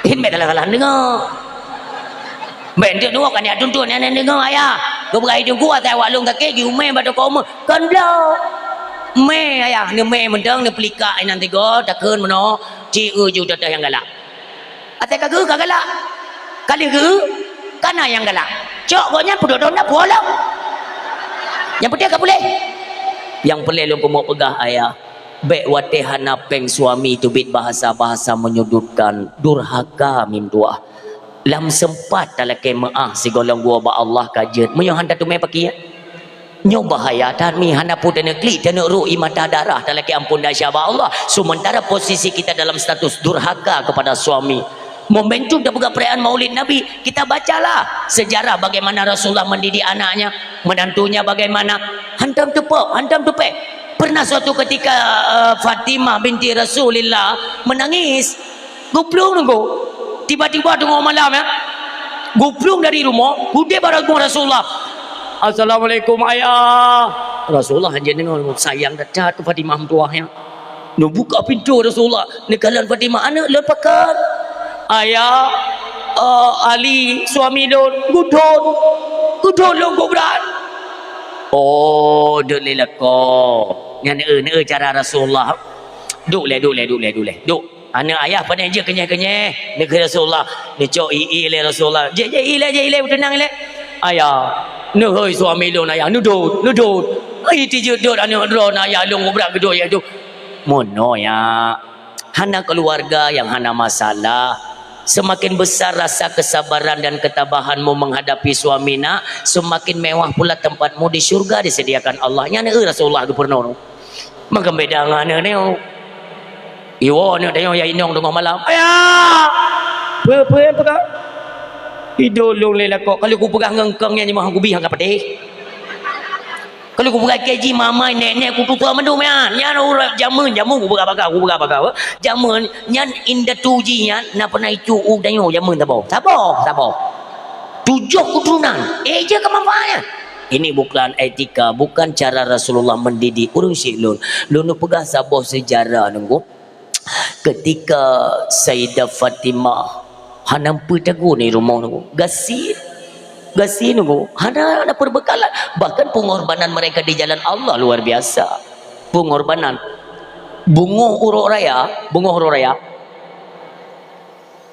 Hin bék salah-salah deungoe. Bék deungoe kan ya tuntut nyan deungoe ayah. Keu beugai teungku asai wak lôn kaki jiumé bak toko méuh. Kon bloe. Mé ayah, neumé mantong neupeulikak inan tigo, takheun meunoe, ci eu ju teuh nyang galak. Asai ka geu ka galak. Ka lheueh geu, ka na nyang galak. Cok gobnyan peuduek thon na pulo. Nyang peunteng ka puléh. Nyang peureulée lôn keumeung peugah ayah, bék watée hana péng suami teubiet bahasa-bahasa menyudutkan, durhaka meutuah. Lam seumpat talakée meuáh sigohlom goe bak Allah ka jeuet. Meunyoe han tateumé pakian. Nyoe bahaya that mi, hana peue taneuk klik, taneuk rôh ie mata darah, talakée amphon dan syabab Allah. Sementara posisi kita dalam status durhaka kepada suami. Momentum tapeugah perayaan Maulid Nabi, kita bacalah sejarah bagaimana Rasulullah mendidik anaknya, menantunya bagaimana. Hantom teupok, hantom teupéh. Pernah suatu ketika, eh, Fatimah binti Rasulillah menangis. Geuplueng teungku. Tiba-tiba teungoh malam, ya. Geuplueng dari rumoh, udeb bak rumoh Rasulullah. "Assalamualaikum, Ayah." Rasulullah hana deungoe, sayang that-that keu Fatimah meutuah, ya. Neubuka pintoe Rasulullah, neukalon Fatimah, "Aneuk lôn pakon?" "Ayah, eh, Ali, suami lôn, geudhôt. Geudhôt lôn keu brat." "Oh, deuek lé lakoe." Nyan, eh, nyan, eh, cara Rasulullah. "Duek lé, duek lé, duek lé, duek lé. Duek." Aneuk ayah pane jeuet keunyéh-keunyéh, neukheun Rasulullah, neucok ie-ie lé Rasulullah. "Jeuet, jeuet, ie lé, jeuet, ie lé, beuteunang lé." "Ayah, neuhôi suami lôn, Ayah, neudhôt, neudhôt. Ai tijeuet dot aneuk droe, Ayah, lôn brat geudhôt, Ayah, tu." Meunoe, ya. Hana keluarga yang hana masalah. Semakin besar rasa kesabaran dan ketabahanmu menghadapi suami nak, semakin mewah pula tempatmu di syurga disediakan Allah. Nyan, eh, Rasulullah geupeureunoe. Meukeubeda ngon aneuk nyoe. Iwoe aneuk tanyoe ya inong teungoh malam. "Ayah! Peue, peue, peue ka?" "Idolong lé lakoe, kalau kupeugah ngon kong nyan mah gubih angka pedeh. Kalau kupeugah keji mamai nenek kututoe mandum nyan. Nyan ureueng jameun, jameun kupeugah baka, kupeugah baka. Jameun nyan indatu jih nyan na pernah itu u tanyoe jameun saboh. Saboh, saboh. Tujoh keturunan. Eh, je ke manfaatnya." Ini bukan etika, bukan cara Rasulullah mendidik ureueng syik lôn. Lôn peugah saboh sejarah nunggu. Ketika Sayyidah Fatimah Hana peue tagun di rumoh nunggu. Gasien. Gasien nunggu. Hana ada perbekalan. Bahkan pengorbanan mereka di jalan Allah luar biasa. Pengorbanan. Bungoh uroe raya, bungoh uroe raya.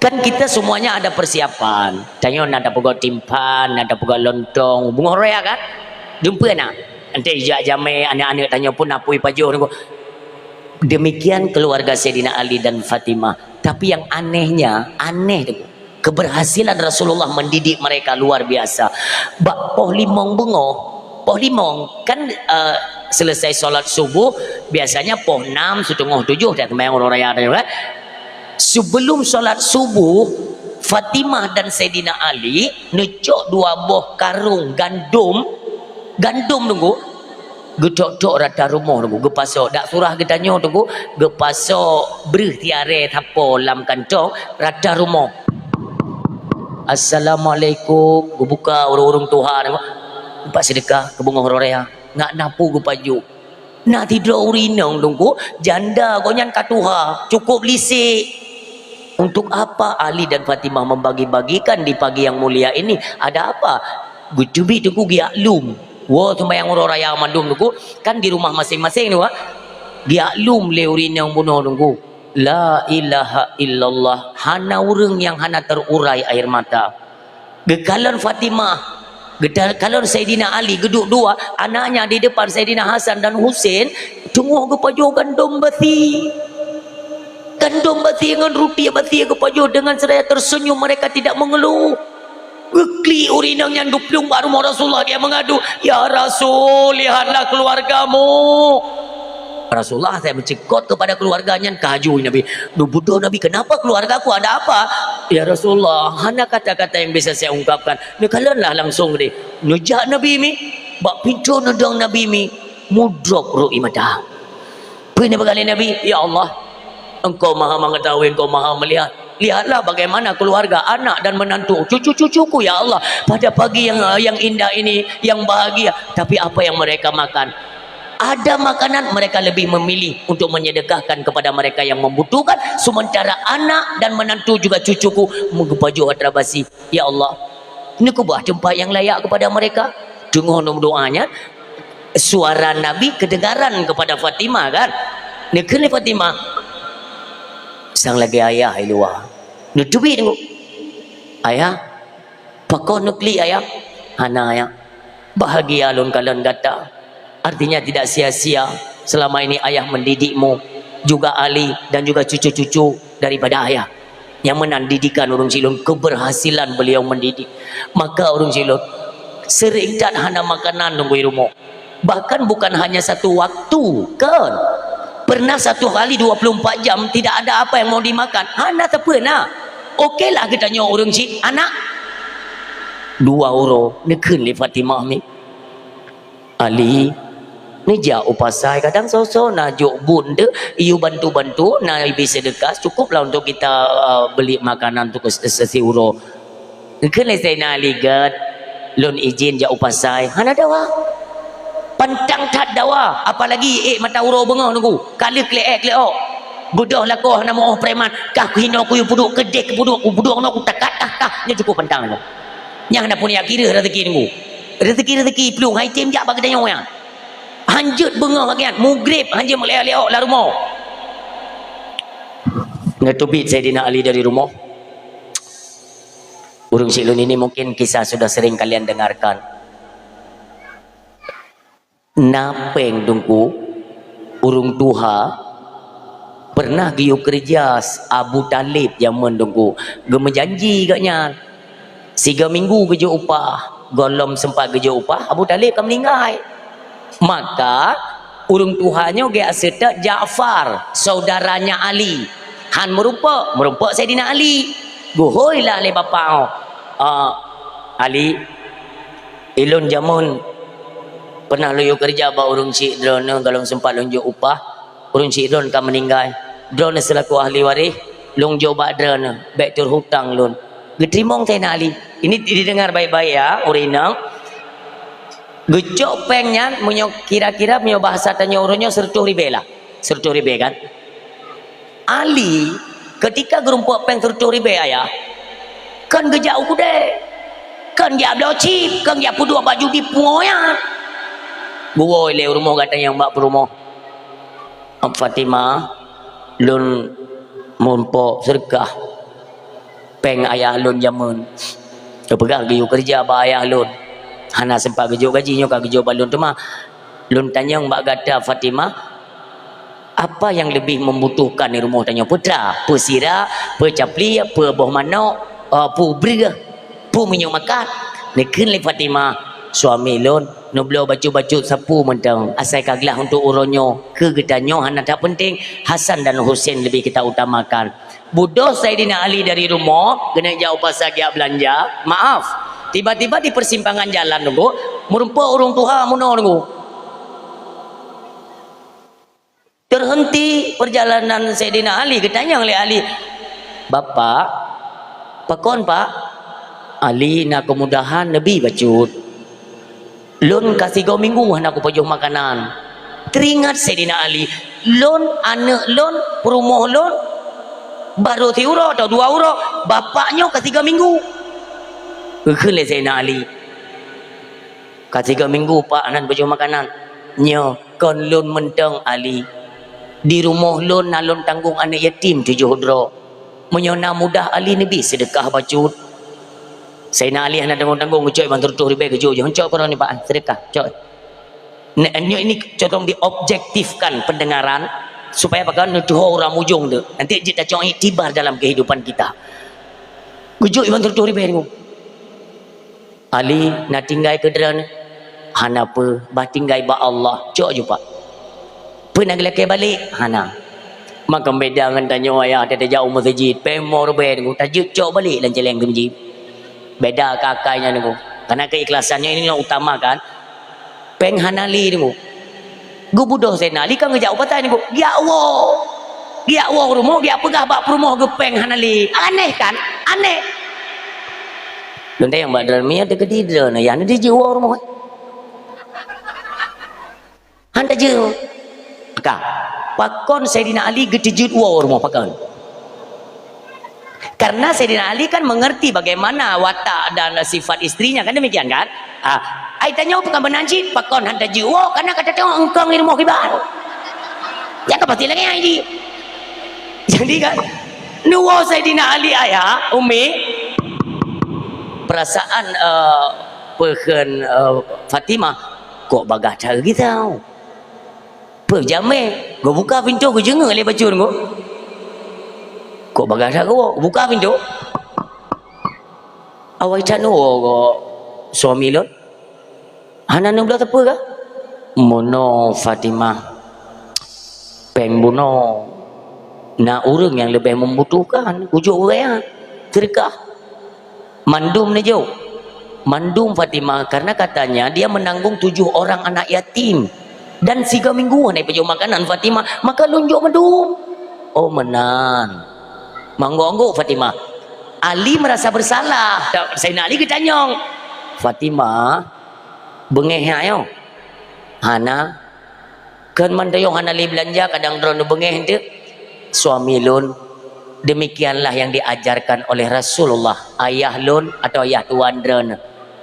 Kan kita semuanya ada persiapan. Tanyoe na tapeugot timphan, na tapeugot lontong, bungoh raya kan? Jumpa na. Nanti ijak jamé aneuk-aneuk tanyoe pun apui pajoh nunggu. Demikian keluarga Saidina Ali dan Fatimah. Tapi yang anehnya, aneh tu. Keberhasilan Rasulullah mendidik mereka luar biasa. Bak poh limong beungoh, poh limong kan, eh, selesai solat subuh, biasanya poh enam, setengah tujuh dah sembahyang uroe raya tu kan. Sebelum solat subuh, Fatimah dan Saidina Ali neucok dua boh karung gandum, gandum nunggu, geutok-tok rata rumoh nunggu, geupasok. Dak surah geutanyoe nunggu, geupasok breuh tiaré sapo lam kantong rata rumoh. "Assalamualaikum," geubuka ureuëng-ureuëng tuha nunggu. Empat sedekah, keubungoh uroe raya. Ngat napu geupajoh. Na sidroe ureuëng inong nunggu, janda gobnyan ka tuha, cukup lisek. Untuk apa Ali dan Fatimah membagi-bagikan di pagi yang mulia ini? Ada apa? Geuteubiet nunggu geujak lom. Woe sembahyang uroe raya mandum nunggu, kan di rumah masing-masing tu, ha? Geujak lom lé ureuëng inong bunoe nunggu. La ilaha illallah. Hana ureuëng nyang hana terurai air mata. Geukalon Fatimah, geukalon Saidina Ali, geuduek dua, anaknya di depan Saidina Hasan dan Husein, teungoh geupajoh gandom basi. Gandom basi ngon ruti basi geupajoh, dengan seraya tersenyum, mereka tidak mengeluh. Geuklik ureuëng inong nyan geuplueng bak rumoh Rasulullah, dia mengadu, "Ya Rasul, lihatlah keluargamu." Rasulullah saya mencekot kepada keluarga nyan, kajui Nabi. Dubudoh Nabi, "Kenapa keluargaku, ada apa?" "Ya Rasulullah, hana kata-kata yang bisa saya ungkapkan." Neukalonlah langsung deh. Neujak Nabi mi, bak pintoe neudong Nabi mi, mudrop rot ie mata. Peue neupeugah lé Nabi, "Ya Allah, Engkau Maha Mengetahui, Engkau Maha Melihat. Lihatlah bagaimana keluarga, anak dan menantu, cucu-cucuku, ya Allah, pada pagi yang, yang indah ini, yang bahagia. Tapi apa yang mereka makan? Ada makanan, mereka lebih memilih untuk menyedekahkan kepada mereka yang membutuhkan, sementara anak dan menantu juga cucuku meugeupajôh atra basi. Ya Allah, neukeubah teumpat yang layak kepada mereka." Teungoh neudoa nyan, suara Nabi kedengaran kepada Fatimah kan. Neukheun lé Fatimah, "Sang lagèe ayah i luwa." Neuteubiet nunggu. "Ayah, pakon neuklik ayah?" "Hana ayah. Bahagia lôn kalon gata. Artinya tidak sia-sia selama ini ayah mendidikmu, juga Ali dan juga cucu-cucu daripada ayah." Nyang meunan didikan ureuëng silon, keberhasilan beliau mendidik. Maka ureuëng silon sering that hana makanan nunggu i rumoh. Bahkan bukan hanya satu waktu, kan? Pernah satu hari dua puluh empat jam tidak ada apa yang mau dimakan. Hana teupeu na. Oke lah geutanyoe ureuëng cit anak. Dua uroe neukheun lé Fatimah mi. Ali, neujak u pasai, kadang soe-soe na jok buet deuh, yue bantu-bantu, na bri seudeukah, cukuplah untuk kita, uh, beli makanan untuk se-, se-, siuroe. Kheun lé Saidina Ali, "Gét, lôn izin jak u pasai." Hana dawa. Pantang that dawa, apalagi ék mata uroe beungoh nunggu, ka lheueh kleuek-kleuek. Beudôh lakoe hana meu preman, kah kuhinoe kuyue peuduek, keudeh kupeuduek, kupeuduek noe kutakat, tah, tah, nyan cukôp pantang nyoe. Nyan hana peuneuk kireuh rezeki nunggu. Rezeki-rezeki plueng hai tem jak bak geutanyoe nyan. Hanjeuet beungoh lagèe nyan, mugreb hanjeuet meuliok-liok lam rumoh. Neuteubiet Saidina Ali dari rumoh. Ureuëng syik lôn ini mungkin kisah sudah sering kalian dengarkan. Na péng teungku, ureuëng tuha, pernah geuyue keureuja Abu Thalib jameun teungku, geumeujanji gobnyan. Siga minggu geujok upah, gohlom sempat geujok upah, Abu Thalib ka meuninggai. Maka, ureuëng tuha nyoe geuaseutôt Ja'far, saudaranya Ali. Han meurumpok, meurumpok Saidina Ali. Geuhôi lah lé bapak nyoe. Ah, Ali, ilôn jameun pernah lôn yue keureuja bak ureuëng syik droeneuh, gohlom sempat lôn jok upah. Ureuëng syik droeneuh ka meuninggai. Droeneuh seulaku ahli waréh, lôn jok bak droeneuh, bék teuhutang lôn. Geuteurimong Saidina Ali. Ini didengar baik-baik ya, ureuëng inong. Geucok péng nyan, meunyoe kira-kira, meunyoe bahasa tanyoe uroe nyoe, seureutôh ribèe lah. Seureutôh ribèe kan? Ali, ketika geurumpok péng seureutôh ribèe ayah, Kon geujak u keudè. Kon jak bloe chip, kon jak peuduek bak judi pungo nyan. Geuwoe lé u rumoh gata nyang bak peurumoh. "Fatimah, lôn meurumpok seudeukah péng ayah lôn jameun. Teupeugah geuyue keureuja bak ayah lôn. Hana sempat geujok gaji, nyoe ka geujok bak lôn teuma. Lôn tanyong bak gata Fatimah, apa yang lebih membutuhkan di rumoh tanyoe? Peue tra, peue sira, peue capli, peue boh manok, eh, peue breueh, peue minyeuk makan?" Neukheun lé Fatimah, "Suami lôn neubloe bacut-bacut sapu mantong, asai ka glah untuk uroe nyoe. Keu geutanyoe hana that peunteng, Hasan dan Husein lebih kita utamakan." Budôh Saidina Ali dari rumoh, geuneuk jak u pasa geujak beulanja, maaf, tiba-tiba di persimpangan jalan teungku, meurumpok ureuëng tuha meunoe teungku. Terhenti perjalanan Saidina Ali, geutanyong lé Ali, "Bapak, pakon, Pak?" "Ali na keumudahan neubi bacut. Lôn ka sigoe minggu hana kupajoh makanan." Teuringat Saidina Ali, "Lôn, aneuëk lôn, peurumoh lôn, barô siuroe atau dua uroe, bapak nyoe ka sigoe minggu." Geukheun lé Saidina Ali, "Ka sigoe minggu, Pak, hana neupajoh makanan." "Nyoe kon lôn mantong, Ali. Di rumoh lôn na lôn tanggong aneuëk yatim tujoh droe. Meunyoe na mudah, Ali, neubi seudeukah bacut." Saidina Ali hana tanggong-tanggong, geucok iban seureutôh ribèe geujok, "Cok keudroe nyoe, Pak, seudeukah, cok." Nyoe ini condong diobjektifkan pendengaran, supaya pakon neutuho ureuëng mujông tu. Nanti jeuet tacok iktibar dalam kehidupan kita. Geujok iban seureutôh ribèe teungku. "Ali, na tinggai keu droeneuh?" "Hana peue, bah tinggai bak Allah." "Cok ju, Pak." "Peue na geulakèe balek?" "Hana." Maka beda ngon tanyoe ayah, tajak u meuseujid, péng mo ribèe teungku, tajeuet cok balek lam céléng keu meuseujid. Beda keu akai nyan teungku. Karena keikhlasan nyoe ini nyang utama kan. Péng hana lé teungku. Geubudôh Saidina Ali ka geujak u pasai teungku. Geujak woe. Geujak woe u rumoh, geujak peugah bak peurumoh geuh péng hana lé. Aneh kan? Aneh. Lôn tanyong bak droeneuh, meunyoe teukeudi droeneuh, ya, neubi jeuet woe u rumoh. Han tajeuet. Maka, pakon Saidina Ali geuteujeuet woe u rumoh, pakon? Karena Saidina Ali kan mengerti bagaimana watak dan sifat istrinya, kan demikian kan? Ah, ai tanyoe bukan meunan cit, pakon han tajeuet woe, karena ka tateupeue eungkong di rumoh kiban. Nyan ka pasti lagèe nyan jih. Jadi kan, neuwoe Saidina Ali ayah, Umi, perasaan, eh, peue kheun, eh, Fatimah, kok bagaih that geutanyoe. Peue jamé, geubuka pintoe geujeungeuk lé bacut teungku. Kok bagaih that geuwoe, geubuka pintoe. Awai that neuwoe goe suami lôn. Hana neubloe sapeue kah? Meunoe Fatimah. Péng bunoe. Na ureuëng nyang leubeh membutuhkan, kujok ureuëng nyan. Seudeukah. Mandum neujok. Mandum Fatimah, karena katanya dia menanggung tujuh orang anak yatim. Dan sigoe minggu hana jipajoh makanan Fatimah, maka lôn jok mandum. Oh, meunan. Meuanggôk-anggôk Fatimah. Ali merasa bersalah. Saidina Ali geutanyong, "Fatimah, beungéh nyoe?" "Hana." "Kon mantong hana lé beulanja, kadang droeneuh beungéh eunteuk?" "Suami lôn, demikianlah yang diajarkan oleh Rasulullah, ayah lôn atau ayah tuan droeneuh.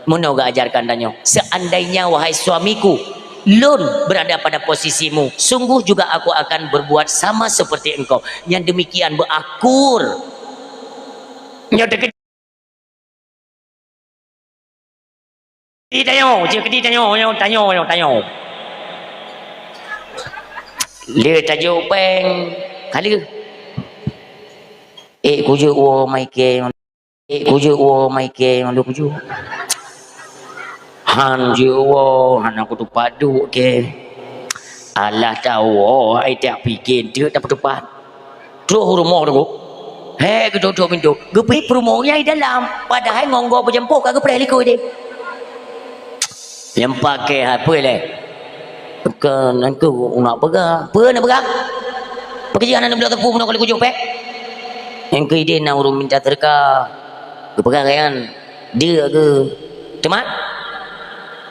Meunoe geuajarkan tanyoe, 'Seandainya, wahai suamiku, lôn berada pada posisimu, sungguh juga aku akan berbuat sama seperti engkau.'" Nyang demikian beuakur. Nyoe teukeudi tanyoe, cit keudi tanyoe, tanyoe, tanyoe, tanyoe. Lé tajok péng, ka lheueh. Eh, kujok woe mai kèe. Eh, kujok woe mai kèe, lôn kujok. Han jok woe, hana kutupat duek kèe. Alah tawoe, ai tak pikée teuk tapeutupat. Troh u rumoh teungku. Hék, geutôp-tôp pintoe. Geupeuhé peurumoh nyan di dalam. Padahai ngon goe peujampoh ka geupreh likôt deh. Nyang paké hai peue lé? Keu nyan keuh nak peugah. Peue nak peugah? Pakon jih hana neubloe teupeu meunoe kali kujok péng? Nyang keu idéh na ureuëng minta teuka. Geupeugah keu nyan, "Deuk keu." Teumat?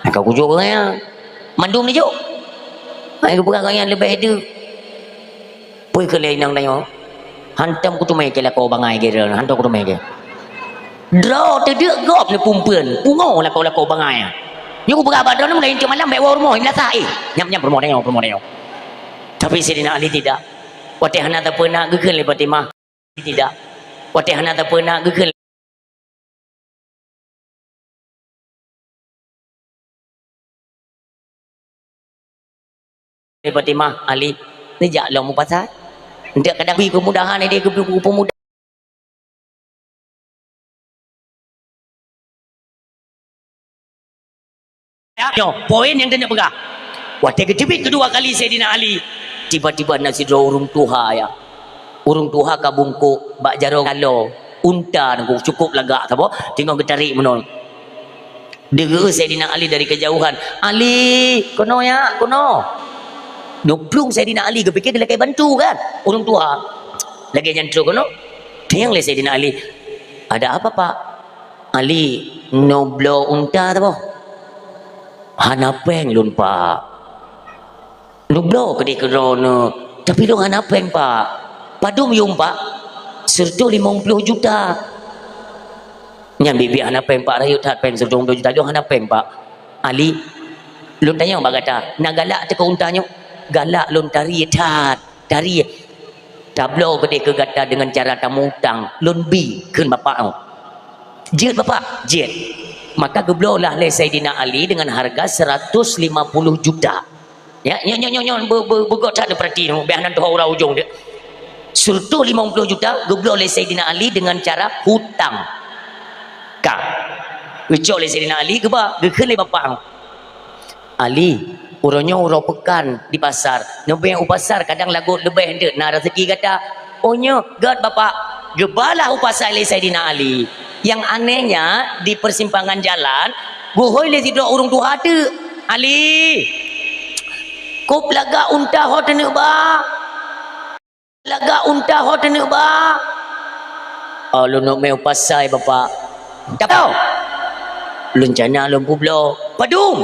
Nyang ka kujok keu nyan. Mandum neujok. Hai geupeugah keu nyan leubeh deuk. Peue keu lé inong tanyoe? Hantom kuteumé keu lakoe bangai keu droeneuh, hantom kuteumé keu. Droe teudeuk gob neupumpeuen, pungo lakoe-lakoe bangai. Nyoe kupeugah bak droeneuh, meulaén cok malam bèk woe rumoh, i meulasah, eh. Nyam-nyam peurumoh tanyoe, peurumoh tanyoe. Tapi Saidina Ali tidak. Watèe hana tapeunak geukheun lé Fatimah. Tidak. Watèe hana tapeunak geukheun lé Fatimah, Ali, neujak lom u pasai. Enteuk kadang bri keumudahan idéh keu peumuda. Nyoe, poin nyang keuneuk peugah. Watèe geuteubiet keudua kali Saidina Ali, tiba-tiba na sidroe ureueng tuha, ya. Ureueng tuha ka bungkôk bak jaroe galoe unta, nyan cukôp lagak saboh, teungoh geutarek meunoe. Deungoe Saidina Ali dari kejauhan, "Ali, keunoe ya, keunoe." Nyoe plueng Saidina Ali, geupike lakèe bantu kan, ureueng tuha. Lagèe nyan trôk keunoe, tanyong lé Saidina Ali, "Ada apa, Pak?" "Ali, nyoe bloe unta saboh." "Hana pèng lôn, Pak." "Neubloe keudéh keu droeneuh, tapi lôn hana pèng, Pak." "Padum yuem, Pak?" "Sireutoh limong ploh juta." "Nyan biet-biet hana pèng, Pak, rayeuk that pèng sireutoh limong ploh juta, lôn hana pèng, Pak." "Ali, lôn tanyong bak gata, na galak teuh keu unta nyoe?" "Galak lôn, tarie that, tarie." "Tabloe keudéh keu gata deungon cara tameuutang, lôn bi kheun bapak nyoe." "Jeuet, Bapak, jeuet." Maka geubloe lah lé Saidina Ali deungon hareuga seratus lima puluh juta. Ya, nyoe, nyoe, nyoe, nyoe, be-, be-, beugöt that neupeurati nyoe, bèk hana teuhôi uroe ujong dia. Sireutoh limong ploh juta geubloe lé Saidina Ali deungon cara hutang. Ka. Geucok lé Saidina Ali, geuba, geukheun lé bapak nyoe. "Ali, uroe nyoe uroe peukan di pasar. Neubèe u pasar kadang lagot leubeh enteuk na raseuki gata." "Oh nyoe, gèt Bapak." Geuba lah u pasar lé Saidina Ali. Nyang anehnya, di persimpangan jalan, geuhôi lé sidroe ureueng tuha teuk, "Ali, kôb lagak unta ho teuneuk ba?" "Lagak unta ho teuneuk ba?" "Oh, lôn neuk mè u pasai, Bapak." "Tapeue?" "Lôn cana lôn peubloe." "Padum?"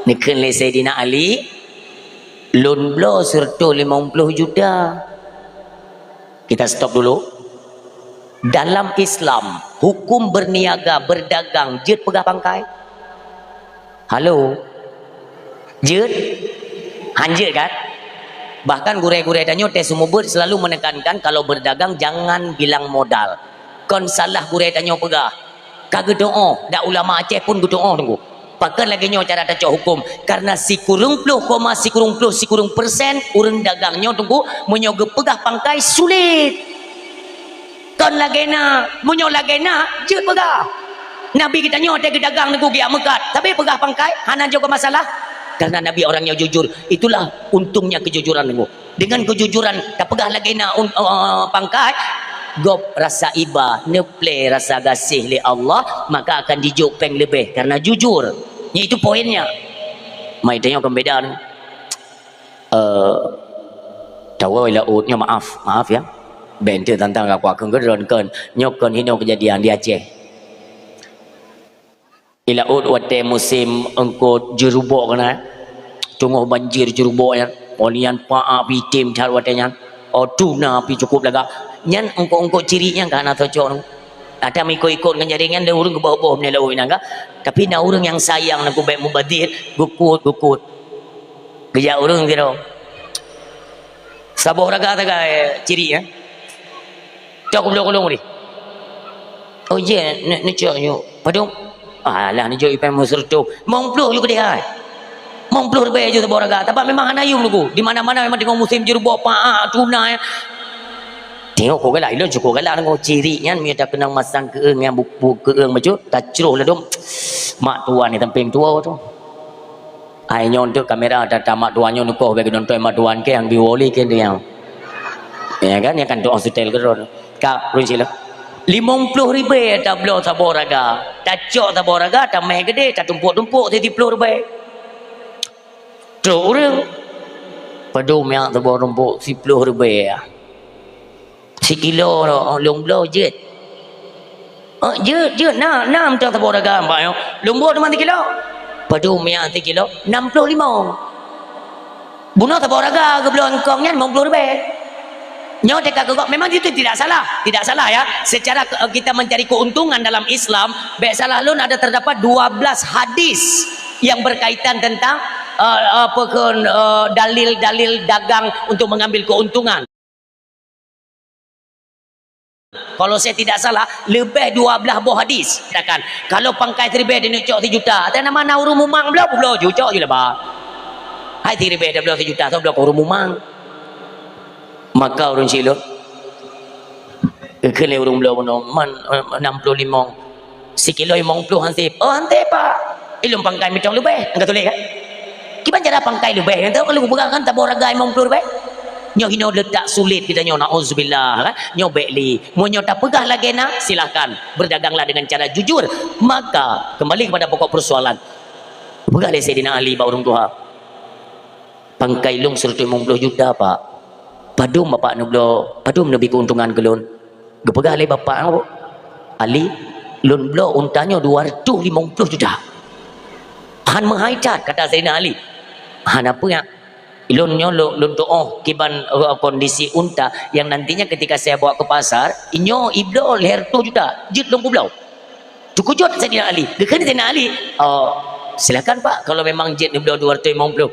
Neukheun lé Saidina Ali, "Lôn bloe sireutoh limong ploh juta." Kita stop dulu. Dalam Islam, hukum berniaga, berdagang, jeuet peugah pangkai? Halo? Jeuet? Hanjeuet kan? Bahkan gurèe-gurèe tanyoe teuh seumeubeuet selalu menekankan kalau berdagang jangan bilang modal. Kon salah gurèe tanyoe peugah. Ka geutu'oh, dan ulama Aceh pun geutu'oh teungku. Pakon lagèe nyoe cara tacok huköm? Karena sikureueng ploh koma sikureueng ploh sikureueng persen ureueng dagang nyoe teungku, meunyoe geupeugah pangkai sulet. Kon lagèe na, meunyoe lagèe na, jeuet peugah. Nabi geutanyoe watèe geudagang teungku geujak meukat, tapi peugah pangkai hana jok keu masalah. Karena Nabi orang yang jujur, itulah untungnya kejujuran teungku. Dengan kejujuran, tapeugah lagèe na un-, eh, pangkai, gob rasa iba, neuplè rasa gaséh lé Allah, maka akan jijok pèng leubeh karena jujur. Nyan itu poinnya. Mai tanyoe kon beda ni. Eh, tawoe laôt nyoe, maaf, maaf ya. Bèk enteuk tantang ka kuakheun keudroe kon. Nyoe kon hinoe keujadian di Aceh. I laôt watèe musém eungkôt jeurubok keunan, teungoh banjir jeurubok nyan, oh nyan paak pih item that watèe nyan, oh tuna pih cukôp lagak. Nyan eungkôt-eungkôt cirik nyan ka hana tacok. Ata meuikôt-ikôt ngon jaréng nyan, lé ureueng geuboh-boh meunan laôt nyan ka. Tapi na ureueng nyang sayang, na kubèk mubazir, geukôt, geukôt. Geujak ureueng sidroe. Saboh raga sagai cirik, eh. Cok kubloe keu lôn deh. Oh, jeuet, ne-, neucok nyoe. Padum? Alah, neujok ipèng meuseureutôh. Limong ploh ju keudeh hai. Limong ploh ribèe ju saboh raga. Tapi memang hana yuem teungku. Di mana-mana memang teungoh musém jeurubok, paak, tuna, eh. Teungoh kok galak, ilôn cukôp galak teungku. Cirik nyan, meunyo takeunong masang keueung nyan, bu-, bu-, keueung bacut, tacroh ladôm. Mak tuan di sampéng tuwoe tu. Ai nyoe untuk kamera, ta-, ta mak tuan nyoe neukoh bèk geunonton mak tuan kèe, nyang di woli kèe dia. Ya kan, nyan kan tu'oh seutèl keudroe. Ka, run sila. Limong ploh ribèe tabloe saboh raga. Tacok saboh raga, tamè keudeh, tatumpôk-tumpôk siploh ribèe. Trôk ureueng. Padum nyan saboh tumpôk siploh ribèe. Sikilo lôn bloe jeuet. Oh, jeuet, jeuet. Na, na mantong saboh raga, Pak, nyoe. Lôn bloe teuma sikilo. Padum nyan sikilo? Nam ploh limong. Bunoe saboh raga geubloe eungkong nyan limong ploh ribèe. Nyoe teuka keu gob, memang itu tidak salah, tidak salah ya. Secara ke-, kita mencari keuntungan dalam Islam, bèk salah lôn ada terdapat dua belas hadis yang berkaitan tentang, eh, apa ke, eh, dalil-dalil dagang untuk mengambil keuntungan. Kalau saya tidak salah, leubeh dua belas boh hadis. Katakan, kalau pangkai siribèe dineuk cok sijuta, ata nama na ureueng mumang bloe, bloe ju cok ju laba. Hai siribèe tabloe sijuta, soe bloe keu ureueng mumang. Maka ureueng Siloam, kheun lé ureueng bloe bunoe, "Man, eh, nam ploh limong, sikilo limong ploh han sép." "Oh, han sép, Pak." "Ilôn pangkai mantong leubeh." Ka tuléh kan? Kiban cara pangkai leubeh, nyang tahu kalau peugah kan taboh raga limong ploh ribèe. Nyoe hinoe letak sulit kita nyoe, naudzubillah, kan? Nyoe bèk lé. Meunyoe tapeugah lagèe na, silahkan. Berdaganglah dengan cara jujur. Maka, kembali kepada pokok persoalan. Peugah lé Saidina Ali bak ureueng tuha. "Pangkai lôn sireutoh limong ploh juta, Pak. Padum Bapak neubloe, padum neubi keuntungan keu lôn?" Geupeugah lé bapak, "Ali, lôn bloe unta nyoe dua reutôh limong ploh juta." "Han meuhai that," kata Saidina Ali. "Hana peue, lôn nyoe lôn, lôn tu'oh kiban, eh, kondisi unta yang nantinya ketika saya bawa ke pasar, nyoe ibloe lhèe reutôh juta, jeuet lôn kubloe." Teukeujot Saidina Ali. Geukheun Saidina Ali, "Oh, silakan Pak, kalau memang jeuet neubloe dua reutôh limong ploh."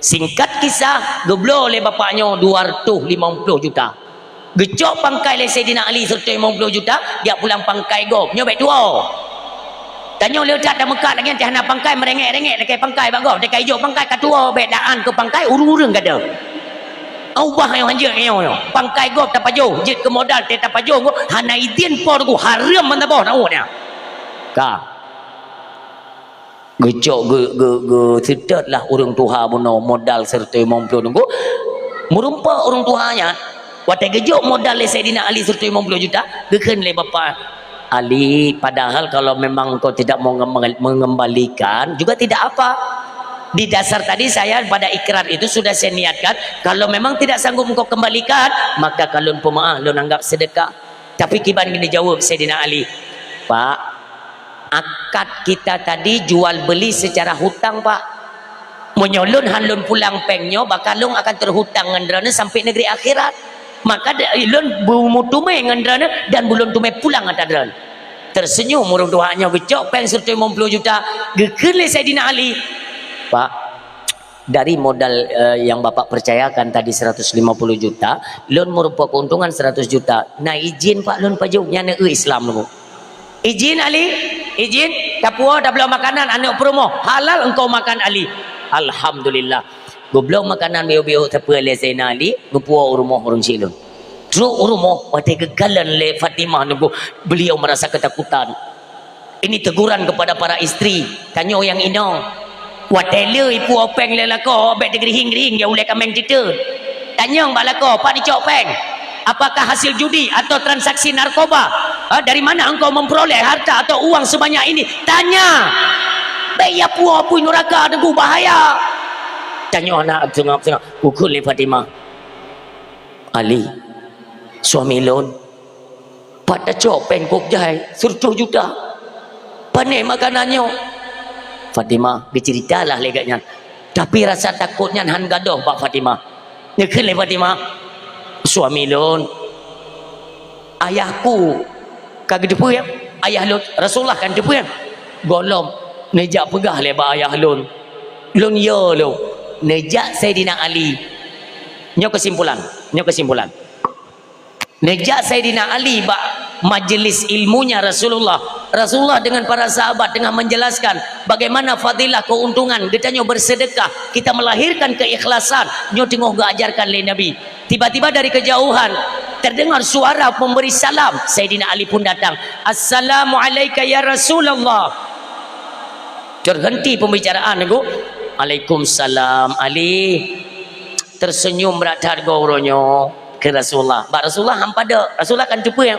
Singkat kisah, geubloe lé bapak nyoe dua reutôh limong ploh juta. Geucok pangkai lé Saidina Ali sireutoh limong ploh juta, jak pulang pangkai gob. Nyoe bèk tuwoe. Tanyoe le that tameukat lagèe nyan, hana pangkai, meurengek-rengek lakèe pangkai bak gob. Teuka ijok pangkai ka tuwoe, bèk daan keu pangkai ureueng-ureueng gata. Ubah nyoe hanjeuet nyoe, nyoe. Pangkai gob tapajoh, jeuet keu modal teuh tapajoh, hana idhin po teungku, hareuem meunan boh tawoe nyan. Ka. Geucok geu-, geu-, geuseutôt lah ureueng tuha bunoe modal sireutoh limong ploh teungku. Meurumpok ureueng tuha nyan, watèe geujok modal lé Saidina Ali sireutoh limong ploh juta, geukheun lé bapak, "Ali, padahal kalau memang engkau tidak mau ngembal-, mengembalikan, juga tidak apa. Di dasar tadi saya pada ikrar itu sudah saya niatkan, kalau memang tidak sanggup engkau kembalikan, maka ka lôn peumeu'ah, lôn anggap sedekah." Tapi kiban geujaweueb Saidina Ali, "Pak, akad kita tadi jual beli secara hutang, Pak. Meunyoe lôn han lôn pulang péng nyoe, maka lôn akan terhutang ngon droeneuh sampai negeri akhirat. Maka da-, lôn beumeuteumé ngon droeneuh dan beulôn teumé pulang ata droeneuh." Tersenyum ureueng tuha nyoe, geucok péng sireutoh limong ploh juta, geukheun lé Saidina Ali, "Pak, dari modal, eh, yang Bapak percayakan tadi seratus lima puluh juta, lôn meurumpok keuntungan seratus juta. Na idhin, Pak, lôn pajoh?" Nyan na eu Islam, Teungku. "Idhin, Ali, idhin, tapuwoe tabloe makanan aneuk peurumoh. Halal engkau makan, Ali." Alhamdulillah. Geubloe makanan miyueb-miyueb sapeue lé Saidina Ali, geupuwoe u rumoh ureueng Siloam. Trok u rumoh, watèe geukalon lé Fatimah Teungku, beliau merasa ketakutan. Ini teguran kepada para istri, tanyoe nyang inong. Watèe le ipuwoe péng lé lakoe, bèk teugeurihing-geurihing, jak ulèe kaméng teuteue. Tanyong bak lakoe, "Pat neucok péng? Apakah hasil judi atau transaksi narkoba? Ha, dari mana engkau memperoleh harta atau uang sebanyak ini?" Tanya. Bèk ya puwoe apui nuraka, Teungku, bahaya. Tanyoe na seungab-seungab, geukheun lé Fatimah, "Ali, suami lôn, pat tacok péng kôb jai sireutoh juta? Pané makanan nyoe?" Fatimah geuceurita lah lé geuh nyan. Tapi rasa takot nyan han gadôh bak Fatimah. Geukheun lé Fatimah, "Suami lôn, ayahku ka geuteupeue, ayah lôn, Rasulullah ka geuteupeue. Gohlom neujak peugah lé bak ayah lôn, lôn yo lôn, neujak Saidina Ali." Nyoe keusimpulan, nyoe keusimpulan. Neujak Saidina Ali bak majlis ilmunya Rasulullah. Rasulullah dengan para sahabat tengah menjelaskan bagaimana fadilah keuntungan geutanyoe bersedekah, kita melahirkan keikhlasan, nyoe teungoh geuajarkan lé Nabi. Tiba-tiba dari kejauhan terdengar suara pemberi salam. Saidina Ali pun datang. "Assalamualaika ya Rasulullah." Terhenti pembicaraan, Teungku. "Waalaikumsalam, Ali." Tersenyum brat that goe uroe nyoe keu Rasulullah. Bak Rasulullah han padub. Rasulullah kan teupeue.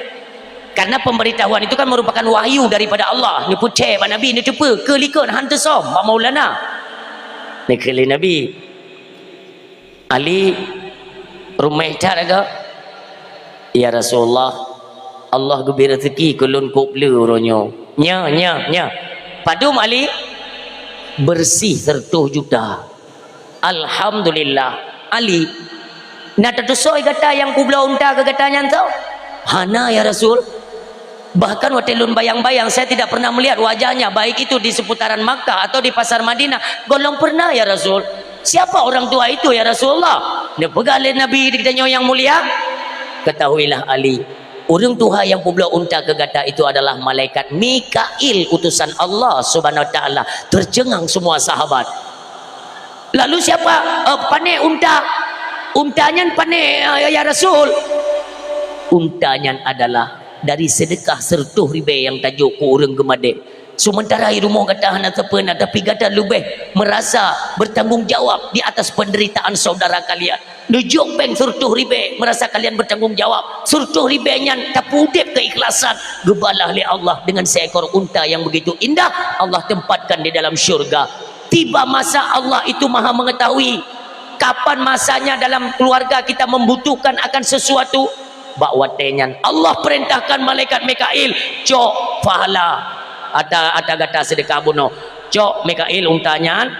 Karena pemberitahuan itu kan merupakan wahyu daripada Allah. Neupeucaya bak Nabi, neuteupeue keu likot han teusöm bak Maulana. Neukheun lé Nabi, "Ali, ruméh that agak?" "Ya Rasulullah, Allah geubri rezeki keu lôn kôb le uroe nyoe." "Nya, nya, nya. Padum, Ali?" "Bersih sireutoh juta." "Alhamdulillah, Ali. Na tatusoe gata nyang peubloe unta keu gata nyan soe? Hana, ya Rasul. Bahkan watée lôn bayang-bayang, saya tidak pernah melihat wajahnya, baik itu di seputaran Makkah atau di pasar Madinah. Gohlom pernah, ya Rasul. Siapa orang tua itu, ya Rasulullah? Neupeugah lé Nabi geutanyoe nyang mulia, "Ketahuilah Ali, ureuëng tuha nyang peubloe unta keu gata itu adalah malaikat Mikail, utusan Allah Subhanahu wa Taala." Tercengang semua sahabat. Lalu siapa, eh, pané unta? Unta nyan pané, eh, ya Rasul? Unta nyan adalah dari sedekah seureutôh ribée nyang tajok keu ureuëng geumadé. Seumeuntara i rumoh gata hana sapeue na, tapi gata leubeh merasa bertanggung jawab di atas penderitaan saudara kalian. Neujok péng seureutôh ribée, merasa kalian bertanggung jawab. Seureutôh ribée nyan tapeuudeb keikhlasan, geubalah lé Allah dengan seekor unta yang begitu indah, Allah tempatkan di dalam syurga. Tiba masa, Allah itu Maha Mengetahui kapan masanya dalam keluarga kita membutuhkan akan sesuatu. Bak watée nyan, Allah perintahkan malaikat Mikail, "Cok pahala ata, ata gata seudeukah bunoe. Cok Mikail unta nyan,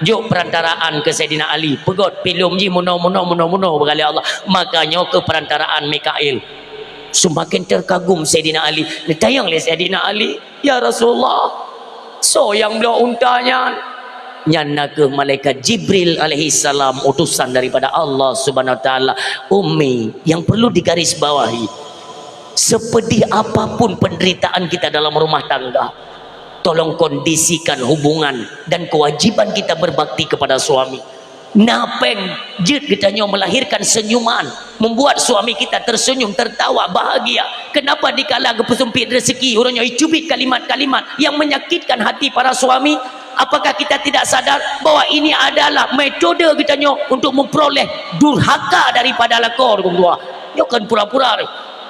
jok peurantaraan keu Saidina Ali. Peugét pilom jih munoe, munoe, munoe, munoe," beugalak Allah. Maka nyoe keuh peurantaraan Mikail. Seumaken teukagum Saidina Ali. Neutanyong lé Saidina Ali, "Ya Rasulullah, soe nyang bloe unta nyan?" Nyan na kheueh malaikat Jibril alaihissalam, utusan daripada Allah Subhanahu wa Taala. Ummi, yang perlu digarisbawahi, sepedih apapun penderitaan kita dalam rumah tangga, tolong kondisikan hubungan dan kewajiban kita berbakti kepada suami. Na péng jeuet geutanyoe melahirkan senyuman, membuat suami kita tersenyum, tertawa, bahagia. Kenapa dikala geupeuseumpit rezeki, uroe nyoe icubit kalimat-kalimat yang menyakitkan hati para suami? Apakah kita tidak sadar bahwa ini adalah metode geutanyoe untuk memperoleh durhaka daripada lakoe, dukung dua? Nyoe kan pura-pura.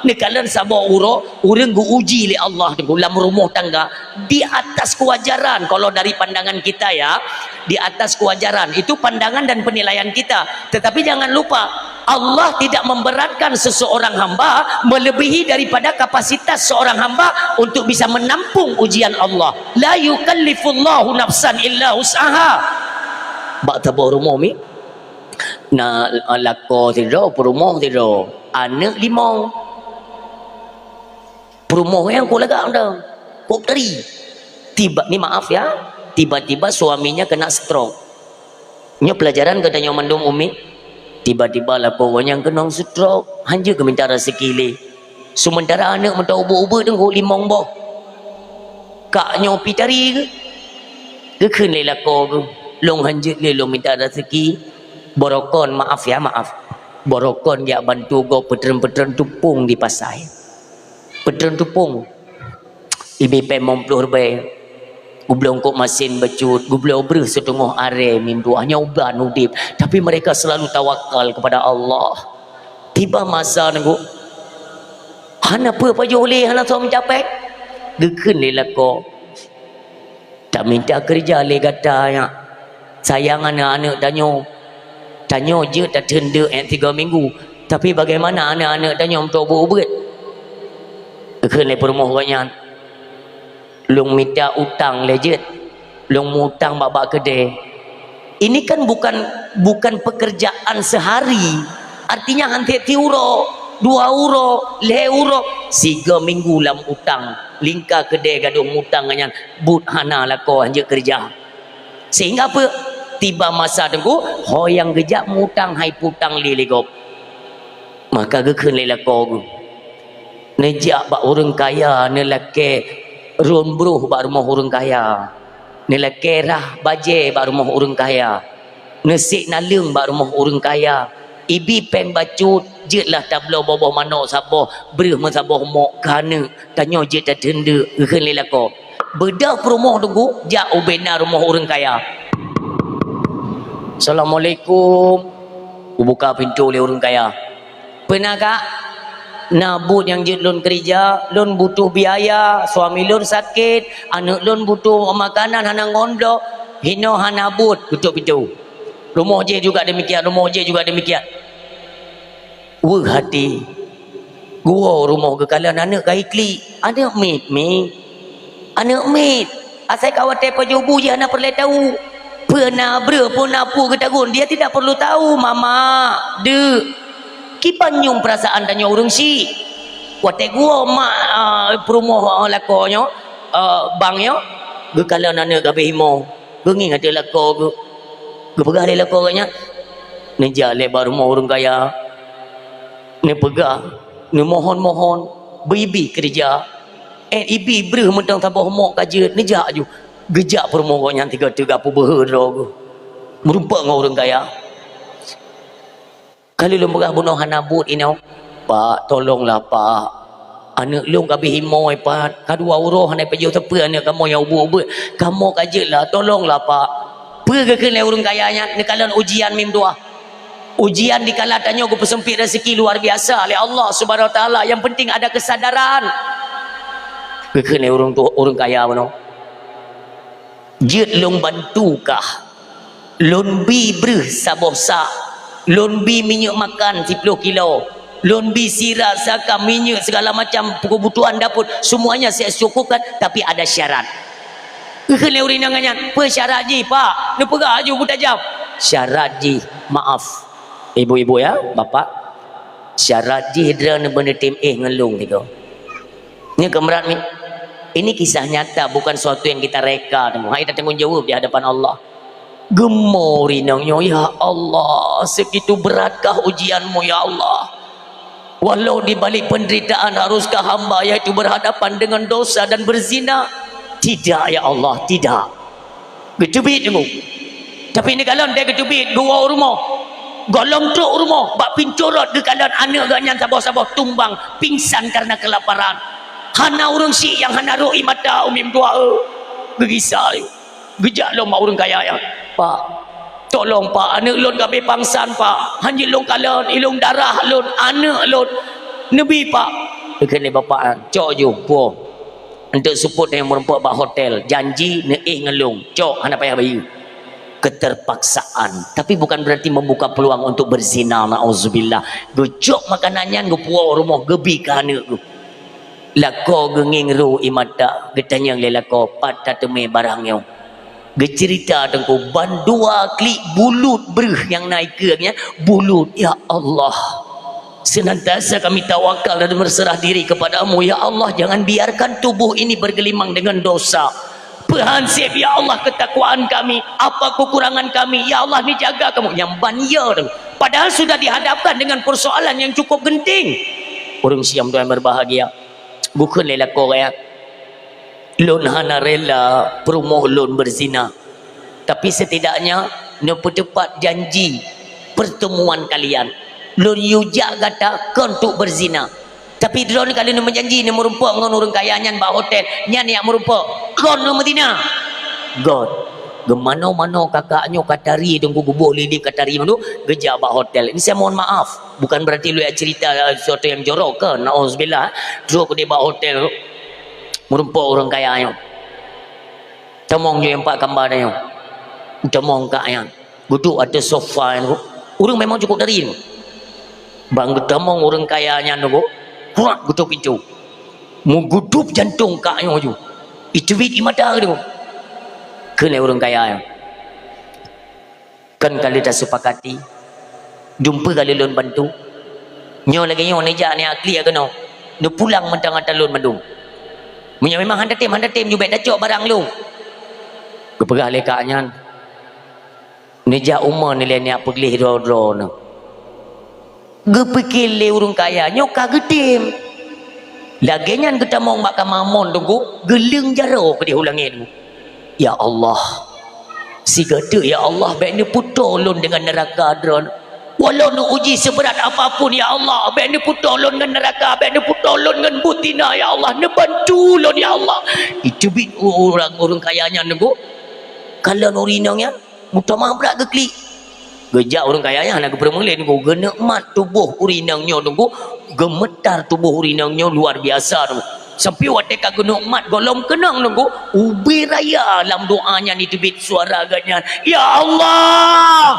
Neukalon saboh uroe, ureuëng geuuji lé Allah, dukung, lam rumoh tangga, di atas kewajaran kalau dari pandangan kita, ya, di atas kewajaran. Itu pandangan dan penilaian kita. Tetapi jangan lupa, Allah tidak memberatkan seseorang hamba melebihi daripada kapasitas seorang hamba untuk bisa menampung ujian Allah. La yukallifullahu nafsan illa wus'aha. Bak saboh rumoh mi, na, eh, lakoe sidroe, peurumoh sidroe, aneuëk limong. Peurumoh nyang kok lagak dah, kok teri. Tiba, ni maaf ya, tiba-tiba suaminya kena stroke. Nyoe pelajaran geutanyoe mandum, Umi. Tiba-tiba lakoe gobnyan keunong stroke, hanjeuet geuminta rezeki lé. Seumeuntara aneuëk meuta ubeuet-ubeuet teungku limong boh. Kak nyoe pi tari geuh. Geukheun lé lakoe geuh, "Lôn hanjeuet lé lôn minta rezeki." Borokon, maaf ya, maaf. Borokon jak bantu gob peutreun-peutreun tupông di pasai. Peutreun tupông. Ibi péng limong ploh ribèe. Geubloe eungkôt masin bacut, geubloe breuh siteungoh aré meutuah, nyoe ban udép. Tapi mereka selalu tawakal kepada Allah. Tiba masa nunggu, hana peue pajoh lé, hana soe meucapèe. Geukheun lé lakoe, "Taminta keureuja lé gata nyak. Sayang aneuëk-aneuëk tanyoe. Tanyoe jeuet tatheun deuk nyang tiga minggu. Tapi bagaimana aneuëk-aneuëk tanyoe meutoe ubeuet-ubeuet?" Geukheun lé peurumoh gobnyan, "Lôn mita utang lé jeuet. Lôn meuutang bak-bak keudè." Ini kan bukan, bukan pekerjaan sehari. Artinya, han tiep-tiep uroe, dua uroe, lhèe uroe, sigoe minggu lam utang. Lingka keudè gadôh mutang nyan, buet hana lakoe, hanjeuet keureuja. Sehingga peue? Tiba masa teungku, ho nyang geujak mutang hai putang lé lé gob. Maka geukheun lé lakoe geuh, neujak bak ureuëng kaya, neulakèe rôn broh bak rumoh ureuëng kaya, neulakèe rhah bajèe bak rumoh ureuëng kaya, neusék naleueng bak rumoh ureuëng kaya, ibi péng bacut, jeuetlah tabloe boh-boh manok saboh, breuh meusaboh mok keu aneuëk, tanyoe jeuet tatheun deuk, geukheun lé lakoe. Beudôh peurumoh teungku, jak ubé na rumoh ureuëng kaya. "Assalamualaikum." Geubuka pintoe lé ureuëng kaya. "Peue na, Kak?" "Na buet nyang jeuet lôn keureuja, lôn butuh biaya, suami lôn sakét, aneuëk lôn butuh makanan hana ngon bloe, hinoe hana buet." Geutôp pintoe. Rumoh jih juga demikian, rumoh jih juga demikian. Weueh até. Geuwoe rumoh geukalon aneuëk ka iklik. "Aneuëk miet, Mi. Aneuëk miet. Asai ka watèe pajoh bu jih hana peureulèe tahu. Peue na breuh, peue na peue geutagun, dia tidak perlu tahu, Mama, Deuk." Kiban nyueng peurasaan tanyoe ureuëng syiek. Watée geuwoe mak, a, peurumoh, a, lakoe nyoe, a, bang nyoe, geukalon aneuëk gabeh imo. Geungieng ateueh lakoe geuh. Geupeugah lé lakoe geuh nyan, "Neujak lé bak rumoh ureuëng kaya. Neupeugah, neumohon-mohon, beuibi keureuja. Eh, ibi breueh mantong saboh mok ka jeuet, neujak ju." Geujak peurumoh gobnyan sigoe teuga peubeuhe droe geuh. Meurumpok ngon ureuëng kaya. Ka lheueh lôn peugah bunoe hana buet inoe. "Pak, tolonglah, Pak. Aneuëk lôn ka beuhimoi, Pak. Ka dua uroe hana pajoh sapeue aneuëk kamoe nyang ubeuet-ubeuet. Kamoe ka jeuet lah, tolonglah, Pak." Peue geukheun lé ureuëng kaya nyan? Neukalon ujian mim dua. Ujian dikala tanyoe geupeuseumpit rezeki luar biasa lé Allah Subhanahu Wa Taala. Yang penting ada kesadaran. Geukheun lé ureuëng tu, ureuëng kaya bunoe. Jeuet lôn bantu kah. Lôn bi breueh saboh sak. Lôn bi minyeuk makan siploh kilo. Lôn bi sira, saka, minyeuk, segala macam kebutuhan dapur. Semuanya saya cukupkan, tapi ada syarat. Geukheun lé ureuëng inong nyan, "Peue syarat jih, Pak?" Neupeugah laju beutajam. "Syarat jih, maaf. Ibu-ibu ya, bapak. Syarat jih droeneuh beuneutem éh ngon lôn tiga." Nyoe ka meurat mi. Ini kisah nyata, bukan suatu yang kita reka. Hai, kita tanggung jawab di hadapan Allah. Geumo ureuëng inong nyoe, "Ya Allah, segitu beratkah ujianmu, ya Allah? Walau di balik penderitaan, haruskah hamba yaitu berhadapan dengan dosa dan berzina?" "Tidak, ya Allah, tidak." Geuteubiet teungku. Tapi neukalon deh geuteubiet, geuwoe u rumoh. Gohlom trok u rumoh, bak pintoe rot geukalon aneuëk geuh nyan saboh-saboh tumbang, pingsan karena kelaparan. Hana ureuëng syiek nyang hana rhot ie mata, umi meutuah, eh. Geugisa laju. Geujak lom bak ureuëng kaya nyan. "Pak, tolong, Pak, aneuëk lôn ka beh pangsan, Pak. Hana jeuet lôn kalon, ilong darah lôn, aneuëk lôn. Neubi, Pak." Geukheun lé bapak nyan, "Cok ju, puwoe. Eunteuk seupôt nyang meurumpok bak hotel, janji neuéh ngon lôn, cok, hana payah bayeue." Keterpaksaan, tapi bukan berarti membuka peluang untuk berzina, naudzubillah. Geucok makanan nyan, geupuwoe u rumoh, geubi keu aneuëk geuh. Lakoe geungieng rhot ie mata, geutanyong lé lakoe, "Pat tateumé barang nyoe?" Geuceurita teungku, ban dua klik bulut breueh nyang na ikeue nyan, bulut, "Ya Allah, senantiasa kami tawakal dan berserah diri kepada-Mu. Ya Allah, jangan biarkan tubuh ini bergelimang dengan dosa. Peuhan seb, ya Allah, ketakwaan kami, apa kekurangan kami, ya Allah, neujaga kamoe." Nyang ban yo teungku. Padahal sudah dihadapkan dengan persoalan yang cukup genting. Ureuëng syiek nyang berbahagia, geukheun lé lakoe nyan, "Lôn hana rela peurumoh lôn berzina. Tapi setidaknya neupeuteupat janji pertemuan kalian. Lôn yue jak gata kon untuk berzina. Tapi droeneuh ka lheueh neumeujanji neumeurumpok ngon ureuëng kaya nyan bak hotel. Nyan nyang meurumpok, kon neumeuzina." Göt. Geumanoe-manoe kakak nyoe ka tari teungku, geuboh lilip ka tari mandum, geujak bak hotel. Ini saya mohon maaf, bukan berarti lôn jak cerita sesuatu yang jorok kan. Nauzubillah. Trok keudeh bak hotel, meurumpok ureuëng kaya nyoe. Tamong ju empat kamba tanyoe. Tamong kak nyan. Geuduek ateueh sofa nyan. Ureuëng memang cukup tari. Ban geutamong ureuëng kaya nyan teungku, kurak geutok pintoe. Meugudup jantong kak nyoe ju. Iteubiet ie mata teungku. Kheun lé ureuëng kaya nyan, "Kan ka lheueh tasepakati, dumpeue ka lheueh lôn bantu. Nyoe lagée nyoe neujak neujak klik keunoe, neupulang mantong atra lôn mandum. Meunyoe memang hana tem, hana tem ju bék tacok barang lôn." Geupeugah lé kak nyan, "Neujak u ma neulée neujak peugleh droe-droe neuh." Geupike lé ureuëng kaya nyoe ka geutem. Lagée nyan geutamong bak kama mon teungku, geuleueng jaroe keudeh u langét teungku. "Ya Allah, sigoe teuk ya Allah, bék neupeutoe lôn deungon neuraka droe. Walau neuuji seuberat apapun ya Allah, bék neupeutoe lôn ngon neuraka, bék neupeutoe lôn ngon buet zina ya Allah, neubantu lôn ya Allah." Iteubiet ureuëng, ureuëng kaya nyan teungku, kalon ureuëng inong nyan. Meutamah brat geuklik. Geujak ureuëng kaya nyan hana geupeureumeulén, geuneukmat tuboh ureuëng inong nyoe teungku, geumeutar tuboh ureuëng inong nyoe luar biasa teungku. Sampai watée ka geuneukmat gohlom keunong teungku, ubé raya lam doa nyan iteubiet suara geuh nyan, "Ya Allah,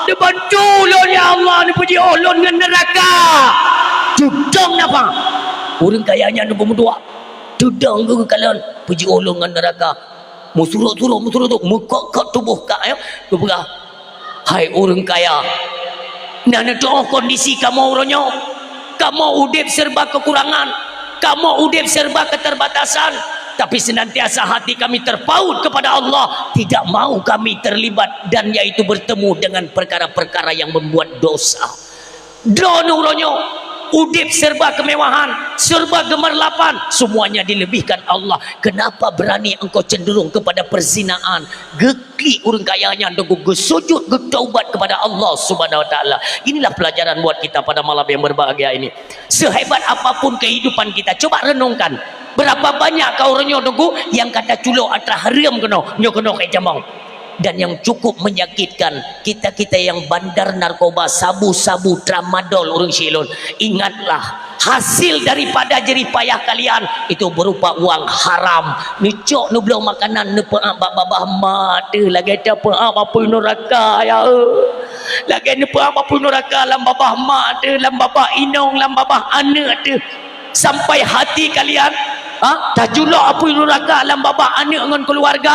neubantu lôn ya Allah, neupeujiôh lôn ngon neuraka." Teudong nafah. Ureuëng kaya nyan teungku meudoa. Teudong geukalon, "Peujiôh lôn ngon neuraka." Meusurok-surok, meusurok-surok, meukot-kot tuboh kak nyan, geupeugah, "Hai ureuëng kaya, Nah, neutu'oh kondisi kamoe uroe nyoe. Kamoe udeb serba kekurangan. Kamoe udeb serba keterbatasan. Tapi senantiasa hati kami terpaut kepada Allah. Tidak mau kami terlibat dan yaitu bertemu dengan perkara-perkara yang membuat dosa. Droeneuh uroe nyoe udeb serba kemewahan, serba gemerlapan, semuanya dilebihkan Allah. Kenapa berani engkau cenderung kepada perzinaan? Geuklik ureuëng kaya nyan deungon geusujud, geutaubat kepada Allah Subhanahu Wa Taala. Inilah pelajaran buat kita pada malam yang berbahagia ini. Sehebat apapun kehidupan kita, coba renungkan. Berapa banyak kau uroe nyoe deungon yang ka taculok atra hareuem keunoe, nyoe keunoe keu jamong. Dan yang cukup menyakitkan, kita-kita yang bandar narkoba, sabu-sabu, tramadol, ureuëng syilon. Ingatlah, hasil daripada jerih payah kalian itu berupa uang haram. Neucok, neubloe makanan, neupeuab bak babah mak teuh, lagée tapeuab apui nuraka, ya. Lagée neupeuab apui nuraka lam babah mak teuh, lam babah inong, lam babah aneuëk teuh. Sampai hati kalian, ha, taculok apui nuraka lam babah aneuëk ngon keluarga.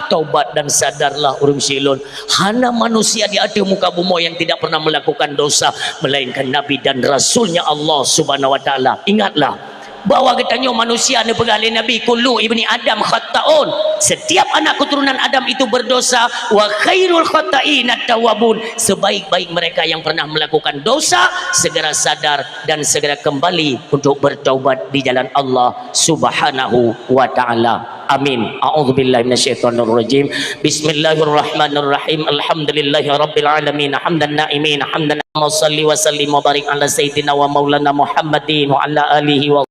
Taubat dan sadarlah, ureuëng syilon. Hana manusia di ateueh muka bumoe yang tidak pernah melakukan dosa, melainkan Nabi dan Rasulnya Allah Subhanahu Wa Taala. Ingatlah bahwa geutanyoe manusia, neupeugah lé Nabi, "Kullu ibni Adam khattaun." Setiap anak keturunan Adam itu berdosa. "Wa khairul khatta'in at-tawwabun." Sebaik-baik mereka yang pernah melakukan dosa, segera sadar dan segera kembali untuk bertaubat di jalan Allah Subhanahu wa Taala. Amin. A'udzubillahi minasyaitonirrajim. Bismillahirrahmanirrahim. Alhamdulillahirabbil alamin. Hamdan na'imin, hamdan. Allahumma shalli wa sallim wa barik ala sayyidina wa maulana Muhammadin wa ala alihi wa